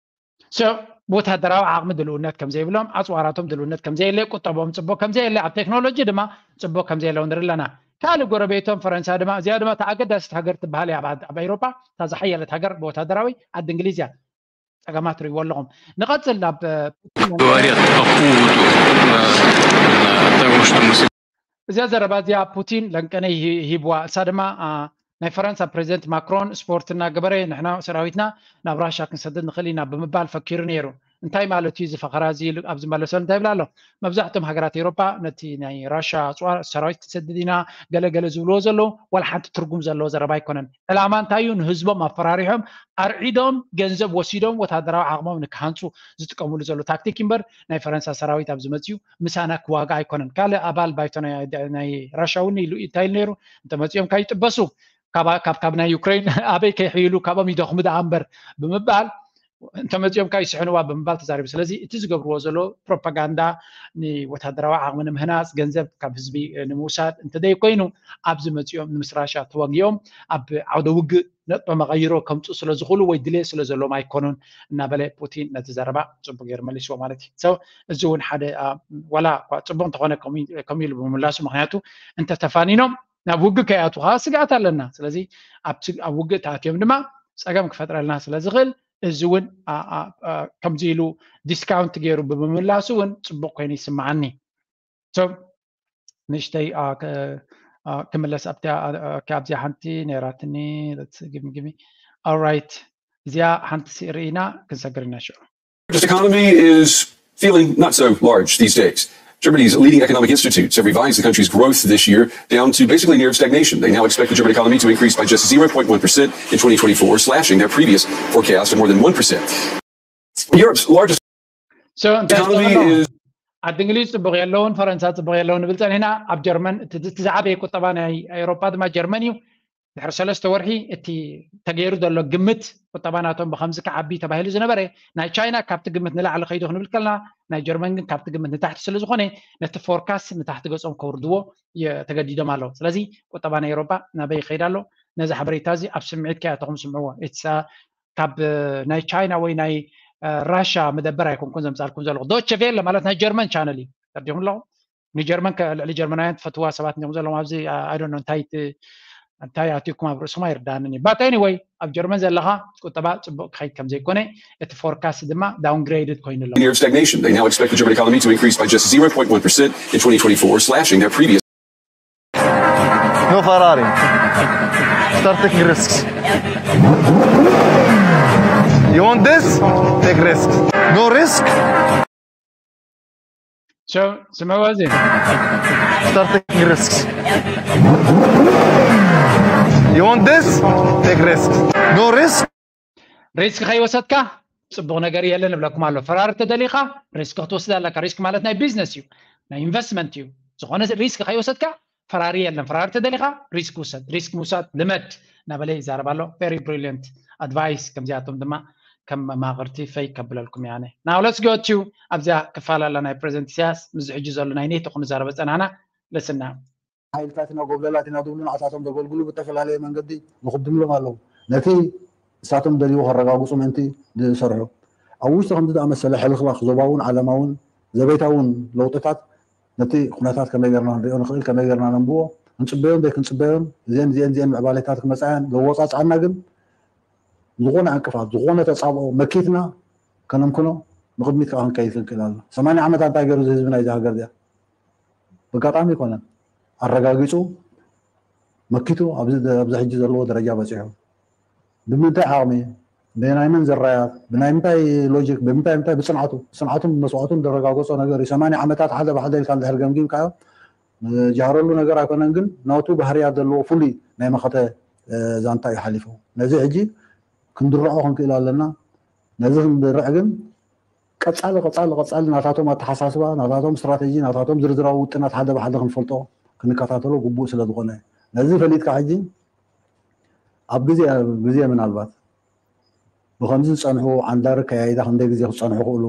So ብወታደራዊ ዓቕሚ ድልውነት ከም ዘይብሎም ኣፅዋራቶም ድልውነት ከም ዘየለ ቁጠቦም ፅቡቅ ከም ዘየለ ኣብ ቴክኖሎጂ ድማ ፅቡቅ ከም ዘየለው ንርኢ ኣለና። ካልእ ጎረቤቶም ፈረንሳ ድማ እዚኣ ድማ እታ ኣገዳሲት ሃገር ትበሃል እያ ኣብ ኤሮፓ እታ ዝሓየለት ሃገር ብወታደራዊ ዓዲ እንግሊዝ እያ። ፀገማት ርእይዎ ኣለኹም። ንቐፅል ኣብ говорят по поводу того, что мы እዚኣ ዘረባ እዚኣ ፑቲን ለንቀነይ ሂብዋ። እሳ ድማ ናይ ፈረንሳ ፕሬዚደንት ማክሮን ስፖርት እናገበረ ንሕና ሰራዊትና ናብ ራሻ ክንሰድድ ንኽእል ኢና ብምባል ፈኪሩ ነይሩ። እንታይ ማለት እዩ እዚ ፈኸራ እዚ ኢሉ ኣብ ዝመለሰሉ እንታይ ይብል ኣሎ? መብዛሕትኦም ሃገራት ኤውሮጳ ነቲ ናይ ራሻ ኣፅዋር ሰራዊት ክሰድድ ኢና ገለገለ ዝብልዎ ዘለዉ ዋላ ሓንቲ ትርጉም ዘለዎ ዘረባ ኣይኮነን። ዕላማ እንታይ እዩ? ንህዝቦም ኣፈራሪሖም ኣርዒዶም ገንዘብ ወሲዶም ወታደራዊ ዓቕሞም ንክሃንፁ ዝጥቀምሉ ዘሎ ታክቲክ እምበር ናይ ፈረንሳ ሰራዊት ኣብ ዝመፅኡ ምሳና ክዋጋ ኣይኮነን። ካልእ ኣባል ባይቶ ናይ ራሻ እውን ኢሉ እንታይ ኢሉ ነይሩ? እንተመፂኦም ካይጥበሱ ካብ ካብ ናይ ዩክሬን ኣበይ ከይሕይሉ ካብኦም ይደኽሙ ደኣ እምበር ብምባል እንተመፂኦም ካይስሕንዋ ብምባል ተዛሪቡ። ስለዚ እቲ ዝገብርዎ ዘሎ ፕሮፓጋንዳ ንወታደራዊ ዓቕሚ ንምህናፅ ገንዘብ ካብ ህዝቢ ንምውሳድ እንተደይ ኮይኑ ኣብዚ መፂኦም ንምስራሻ ተዋጊኦም ኣብ ዓውደ ውግእ ነጥበ መቐይሮ ከምፁ ስለ ዝኽእሉ ወይ ድሌት ስለ ዘለዎም ኣይኮኑን እናበለ ፑቲን ነቲ ዘረባ ፅቡቅ ገይሩ መሊስዎ ማለት እዩ። ሰው እዚ እውን ሓደ ዋላ እኳ ፅቡቅ እንተኾነ ከምኡ ኢሉ ብምምላሱ ምክንያቱ እንተተፋኒኖም ናብ ውግእ ከይኣቱ ከዓ ስግኣት ኣለና። ስለዚ ኣብ ውግእ ተኣትዮም ድማ ፀገም ክፈጥረልና ስለ ዝኽእል እዚ እውን ከምዚ ኢሉ ዲስካውንት ገይሩ ብምምላሱ እውን ፅቡቅ ኮይኑ ይስምዓኒ። ንእሽተይ ክምለስ ኣብዚኣ ሓንቲ ነይራትኒ ግምግሚ ራይት እዚኣ ሓንቲ ርኢና ክንሰግር ኢና ሽዑ This economy is feeling not so large these days. Germany's leading economic institutes have revised the country's growth this year down to basically near stagnation. They now expect the German economy to increase by just zero point one percent in twenty twenty-four, slashing their previous forecast of more than one percent. Europe's largest economy is. ዓዲ እንግሊዝ ፅቡቅ የለውን፣ ፈረንሳ ፅቡቅ የለውን ንብል ፀኒሕና። ኣብ ጀርመን እቲ ዝዓበየ ቁጠባ ናይ ኤውሮጳ ድማ ጀርመን እዩ። ድሕሪ ሰለስተ ወርሒ እቲ ተገይሩ ዘሎ ግምት ቁጠባ ናቶም ብከምዚ ክዓቢ ተባሂሉ ዝነበረ ናይ ቻይና ካብቲ ግምት ንላዕሊ ከይዱ ክንብል ከለና ናይ ጀርመን ግን ካብቲ ግምት ንታሕቲ ስለ ዝኾነ ነቲ ፎርካስት ንታሕቲ ገጾም ከውርድዎ ተገዲዶም ኣለዉ። ስለዚ ቁጠባ ናይ ኤውሮጳ ናበይ ይኸይድ ኣሎ? ነዚ ሓበሬታ እዚ ኣብ ስምዒት ከይኣተኹም ስምዕዎ። ካብ ናይ ቻይና ወይ ናይ ራሻ መደበር ኣይኮንኩን ዘምፃልኩም ዘለኹ። ዶቸ ቬለ ማለት ናይ ጀርመን ቻነል እዩ። ተርዲኹም ኣለኹም። ንጀርመን ልዕሊ ጀርመናውያን ትፈትዋ ሰባት እንዲኹም ዘለዎም ኣብዚ ኣይዶኖ እንታይ እንታይ ኣትኩም ኣብ ርእስኩም ኣይርዳንን እዩ። But anyway ኣብ ጀርመን ዘለኻ ቁጠባ ፅቡቅ ክኸይድ ከም ዘይኮነ እቲ ፎርካስት ድማ ዳውንግሬድድ ኮይኑ ኣሎ። Near stagnation. They now expect the German economy to increase by just zero point one percent in twenty twenty-four, slashing their previous No Ferrari. Start taking risks. You want this? Take risks. No risk? So, ስምዕዎ እዚ Start taking risks. You want this? Take risks. No risk? ሪስክ ከይወሰድካ ፅቡቅ ነገር የለን እብለኩም ኣሎ። ፈራሪ ተደሊካ ሪስክ ክትወስድ ኣለካ። ሪስክ ማለት ናይ ቢዝነስ እዩ፣ ናይ ኢንቨስትመንት እዩ። ዝኾነ ሪስክ ከይወሰድካ ፈራሪ የለን። ፈራሪ ተደሊካ ሪስክ ውሰድ፣ ሪስክ ምውሳድ ልመድ እናበለ ይዛረብ ኣሎ። Very brilliant advice። ከምዚኣቶም ድማ ከም መማቕርቲ ፈይ ከብለልኩም ያነ። Now let's go to ኣብዚኣ ክፋል ኣላ ናይ ፕሬዚደንት ኢሳያስ ምስ ሕጂ ዘሎ ናይ ኔቶ ክንዛረበ ፀናና። ልስና ሓይልታት ኢና ጎብለላት ኢና ዝብሉ ንዓታቶም ዘገልግሉ ብተፈላለየ መንገዲ ንኽድምሎም ኣለዉ። ነቲ እሳቶም ደልይዎ ከረጋግፁ ምእንቲ ዝሰርሑ ኣብ ውሽጢ ከምዚ ዝኣመሰለ ሕልኽላኽ ዞባውን ዓለማውን ዘቤታውን ለውጥታት ነቲ ኩነታት ከመይ ጌርና ክንሪኦ ንኽእል ከመይ ጌርና ነንብቦ ክንፅበዮን ዘይክንፅበዮን እዚአን እዚአን እዚአን ምዕባሌታት ክመፃያን ዘወፃፅኣና ግን ዝኾነ ዕንቅፋት ዝኾነ ተፃብኦ መኪትና ከነምክኖ ንቕድሚት ከዓ ክንከይድ ክንክእል ኣለና። ሰማንያ ዓመታት እንታይ ገይሩ እዚ ህዝቢ ናይዚ ሃገር እዚኣ ብኣጋጣሚ ኣይኮነን ኣረጋጊፁ መኪቱ ኣብዚ ኣብዚ ሕጂ ዘለዎ ደረጃ በፂሑ። ብምንታይ ዓቕሚ፣ ብናይ መን ዝራያት፣ ብናይ ምንታይ ሎጂክ፣ ብምንታይ ምንታይ ብፅንዓቱ፣ ብፅንዓቱን ብመስዋእቱን ዘረጋገፆ ነገር እዩ። ሰማንያ ዓመታት ሓደ ብሓደ ኢልካ እንድሕር ገምጊምካዮ ጃህረሉ ነገር ኣይኮነን፣ ግን ናቱ ባህርያት ዘለዎ ፍሉይ ናይ መኸተ ዛንታ እዩ ሓሊፉ። ነዚ ሕጂ ክንድርዖ ክንክእል ኣለና። ነዚ ክንድርዕ ግን ቀፃሊ ቀፃሊ ቀፃሊ ናታቶም ኣተሓሳስባ፣ ናታቶም ስትራተጂ፣ ናታቶም ዝርዝራዊ ውጥናት ሓደ ብሓደ ክንፈልጦ ክንከታተሎ ግቡእ ስለ ዝኾነ ነዚ ፈሊጥካ ሕጂ ኣብ ግዜ ግዜ ምናልባት ብከምዚ ዝፀንሑ ዓንዳሪ ኣከያይዳ ክንደይ ግዜ ክፀንሑ ክእሉ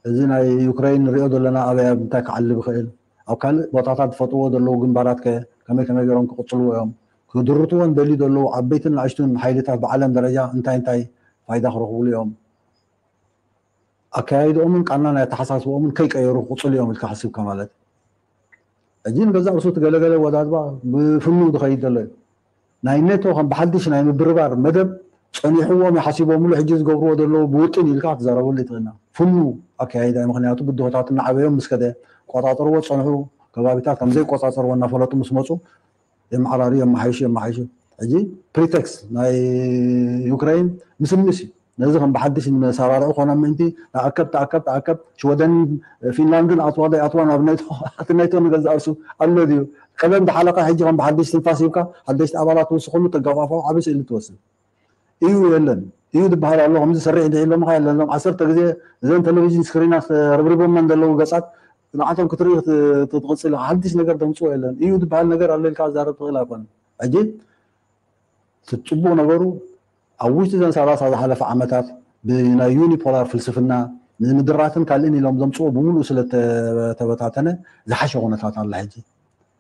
እዚ ናይ ዩክረይን ንሪኦ ዘለና ኣበይ ኣብ ምንታይ ክዓልብ ይኽእል ኣብ ካልእ ቦታታት ዝፈጥርዎ ዘለዉ ግንባራት ከ ከመይ ከመይ ገይሮም ክቕፅልዎ እዮም ክድርትዎ ንደልዩ ዘለዉ ዓበይትን ንኣሽቱን ሓይልታት ብዓለም ደረጃ እንታይ እንታይ ፋይዳ ክረኽብሉ እዮም ኣከያይድኦምን ቃና ናይ ኣተሓሳስብኦምን ከይቀየሩ ክቕፅሉ እዮም ኢልካ ሓሲብካ ማለት ሕጂ ንገዛእ ርእሱ እቲ ገለገለ ወዳድባ ብፍኑ ዝኸይድ ዘሎ እዩ ናይ ኔቶ ከም ብሓድሽ ናይ ምብርባር መደብ ፀኒሕዎም ይሓሲቦምሉ ሕጂ ዝገብርዎ ዘለዉ ብውጥን ኢልካ ክትዛረበሉ ይትኽእልና ፍኑ ኣካያይዳ እዩ ምክንያቱ ብድሆታት እናዓበዮም ምስ ከደ ቆጣጠርዎ ፀንሑ ከባቢታት ከም ዘይቆፃፀርዎ እናፈለጡ ምስ መፁ የመዓራርዩ የመሓይሹ የመሓይሹ ሕጂ ፕሪቴክስ ናይ ዩክሬን ምስምስ እዩ ነዚ ከም ብሓድሽ ንመሰራርዑ ኮነ ምእንቲ ተኣከብ ተኣከብ ተኣከብ ሽወደን ፊንላንድን ኣትዋ ዶ ኣይኣትዋ ናብ ናይቶ ኣቲ ናይቶ ንገዛእ ርሱ ኣሎ ድዩ? ቀደም ዝሓለቐ ሕጂ ከም ብሓድሽ ትንፋስ ሂብካ ሓደሽቲ ኣባላት ትውስኸሉ ተገፋፍዖ ዓቢ ስእሊ ትወስድ እዩ። የለን እዩ ዝበሃል ኣሎ። ከምዚ ሰርሕ ድሒሎምኻ የለን። እዞም ዓሰርተ ግዜ እዘን ቴሌቪዥን ስክሪናት ረብሪቦመን ዘለዉ ገጻት ንዓቶም ክትርኢ ትቕጽል ሓድሽ ነገር ደምፅዎ የለን እዩ ዝበሃል ነገር ኣሎ ኢልካ ዛረብ ትኽእል ኣይኮነን። ሕጂ እቲ ጽቡቕ ነገሩ ኣብ ውሽጢ እዘን ሰላሳ ዝሓለፈ ዓመታት ብናይ ዩኒፖላር ፍልስፍና ንምድራትን ካልእን ኢሎም ዘምፅዎ ብምሉእ ስለተበታተነ ዝሓሸ ኩነታት ኣላ። ሕጂ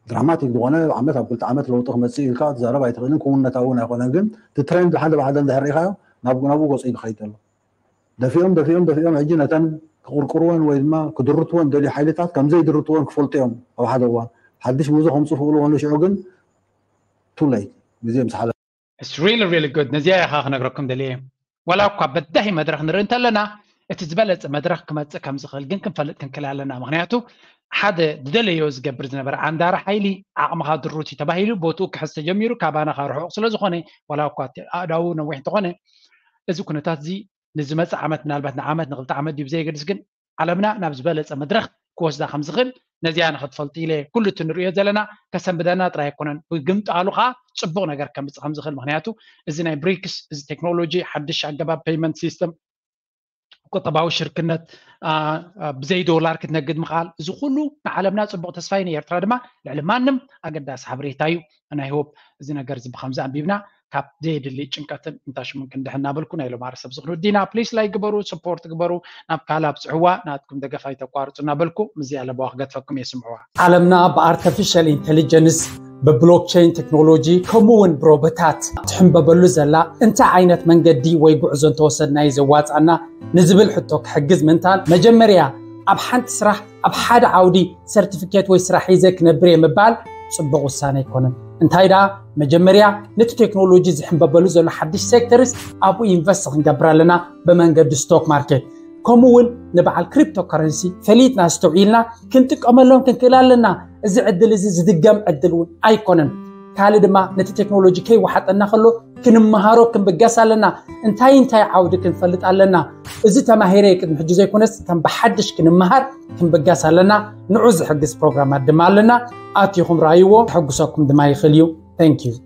ድራማቲክ ዝኾነ ዓመት ኣብ ክልተ ዓመት ለውጢ ክመፅእ ኢልካ ትዛረብ ኣይትኽእልን። ክውነታ እውን ኣይኮነን። ግን እቲ ትሬንድ ሓደ ብሓደ እንድሕር ርኢኻዮ ናብ ናብኡ ገፁ እዩ ዝኸይድ ዘሎ። ደፊኦም ደፊኦም ደፊኦም ሕጂ ነተን ክቕርቅርወን ወይ ድማ ክድርትወን ደልዩ ሓይልታት ከም ዘይድርትወን ክፈልጡ እዮም። ኣብ ሓደ እዋን ሓድሽ ምህዞ ከምፅኡ ክኽእሉ ከሎ ሽዑ ግን ቱ ሌት ግዜ ምስ ሓለፈ It's really really good። ነዚኣ ኢኻ ክነግረኩም ደልየ። ዋላ እኳ በዳሂ መድረኽ ንርኢ እንተለና እቲ ዝበለፀ መድረኽ ክመፅእ ከም ዝኽእል ግን ክንፈልጥ ክንክእል ኣለና። ምክንያቱ ሓደ ዝደለዮ ዝገብር ዝነበረ ዓንዳሪ ሓይሊ ዓቕምኻ ድሩት እዩ ተባሂሉ ቦትኡ ክሕዝ ተጀሚሩ ካባና ካብ ርሑቕ ስለ ዝኾነ ዋላ እኳ እቲ ኣእዳዉ ነዊሕ እንተኾነ እዚ ኩነታት እዚ ንዝመፅእ ዓመት ምናልባት ንዓመት ንክልተ ዓመት ድዩ ብዘየገድስ ግን ዓለምና ናብ ዝበለፀ መድረኽ ክወስዳ ከም ዝኽእል ነዚኣ ንክትፈልጡ ኢለ ኩሉ እቲ ንሪኦ ዘለና ከሰንብደና ጥራይ ኣይኮነን ብግምጣሉ ከዓ ፅቡቕ ነገር ከምፅእ ከም ዝኽእል ምክንያቱ እዚ ናይ ብሪክስ እዚ ቴክኖሎጂ ሓድሽ ኣገባብ ፔይመንት ሲስተም ቁጠባዊ ሽርክነት ብዘይ ዶላር ክትነግድ ምኽኣል እዚ ኩሉ ንዓለምና ፅቡቕ ተስፋ እዩ። ንኤርትራ ድማ ልዕሊ ማንም ኣገዳሲ ሓበሬታ እዩ። ናይ ሆፕ እዚ ነገር እዚ ብከምዚ ኣንቢብና ካብ ዘየድሊ ጭንቀትን እንታሽሙን ክንድሕን እናበልኩ ናይ ሎማሪ ሰብ ዝኽኑ ዲና ፕሊስ ላይ ግበሩ፣ ሰፖርት ግበሩ፣ ናብ ካልእ ኣብፅሕዋ፣ ናትኩም ደገፍ ኣይተቋርፁ እናበልኩ ምስዚ ኣለባዋ ክገድፈኩም እየ ስምዕዋ። ዓለምና ብኣርተፊሻል ኢንቴሊጀንስ ብብሎክቸይን ቴክኖሎጂ ከምኡ እውን ብሮቦታት ትሕንበበሉ ዘላ እንታይ ዓይነት መንገዲ ወይ ጉዕዞ እንተወሰድና እዩ ዘዋፅኣና ንዝብል ሕቶ ክሕግዝ ምእንታን መጀመርያ ኣብ ሓንቲ ስራሕ ኣብ ሓደ ዓውዲ ሰርቲፊኬት ወይ ስራሕ ሒዘ ክነብር እየ ምባል ፅቡቕ ውሳነ ኣይኮነን። እንታይ ደኣ መጀመርያ ነቲ ቴክኖሎጂ ዝሕንበበሉ ዘሎ ሓድሽ ሴክተርስ ኣብኡ ኢንቨስት ክንገብር ኣለና ብመንገዲ ስቶክ ማርኬት ከምኡ እውን ንበዓል ክሪፕቶ ከረንሲ ፈሊጥና ኣስተውዒልና ክንጥቀመሎም ክንክእል ኣለና። እዚ ዕድል እዚ ዝድገም ዕድል እውን ኣይኮነን። ካልእ ድማ ነቲ ቴክኖሎጂ ከይወሓጠና ከሎ ክንመሃሮ ክንብገስ ኣለና። እንታይ እንታይ ዓውዲ ክንፈልጥ ኣለና። እዚ ተማሂረ ቅድሚ ሕጂ ዘይኮነስ ከም ብሓድሽ ክንመሃር ክንብገስ ኣለና። ንዑ ዝሕግዝ ፕሮግራማት ድማ ኣለና። ኣትኹም ረኣይዎ፣ ክሕጉሰኩም ድማ ይኽእል እዩ። Thank you።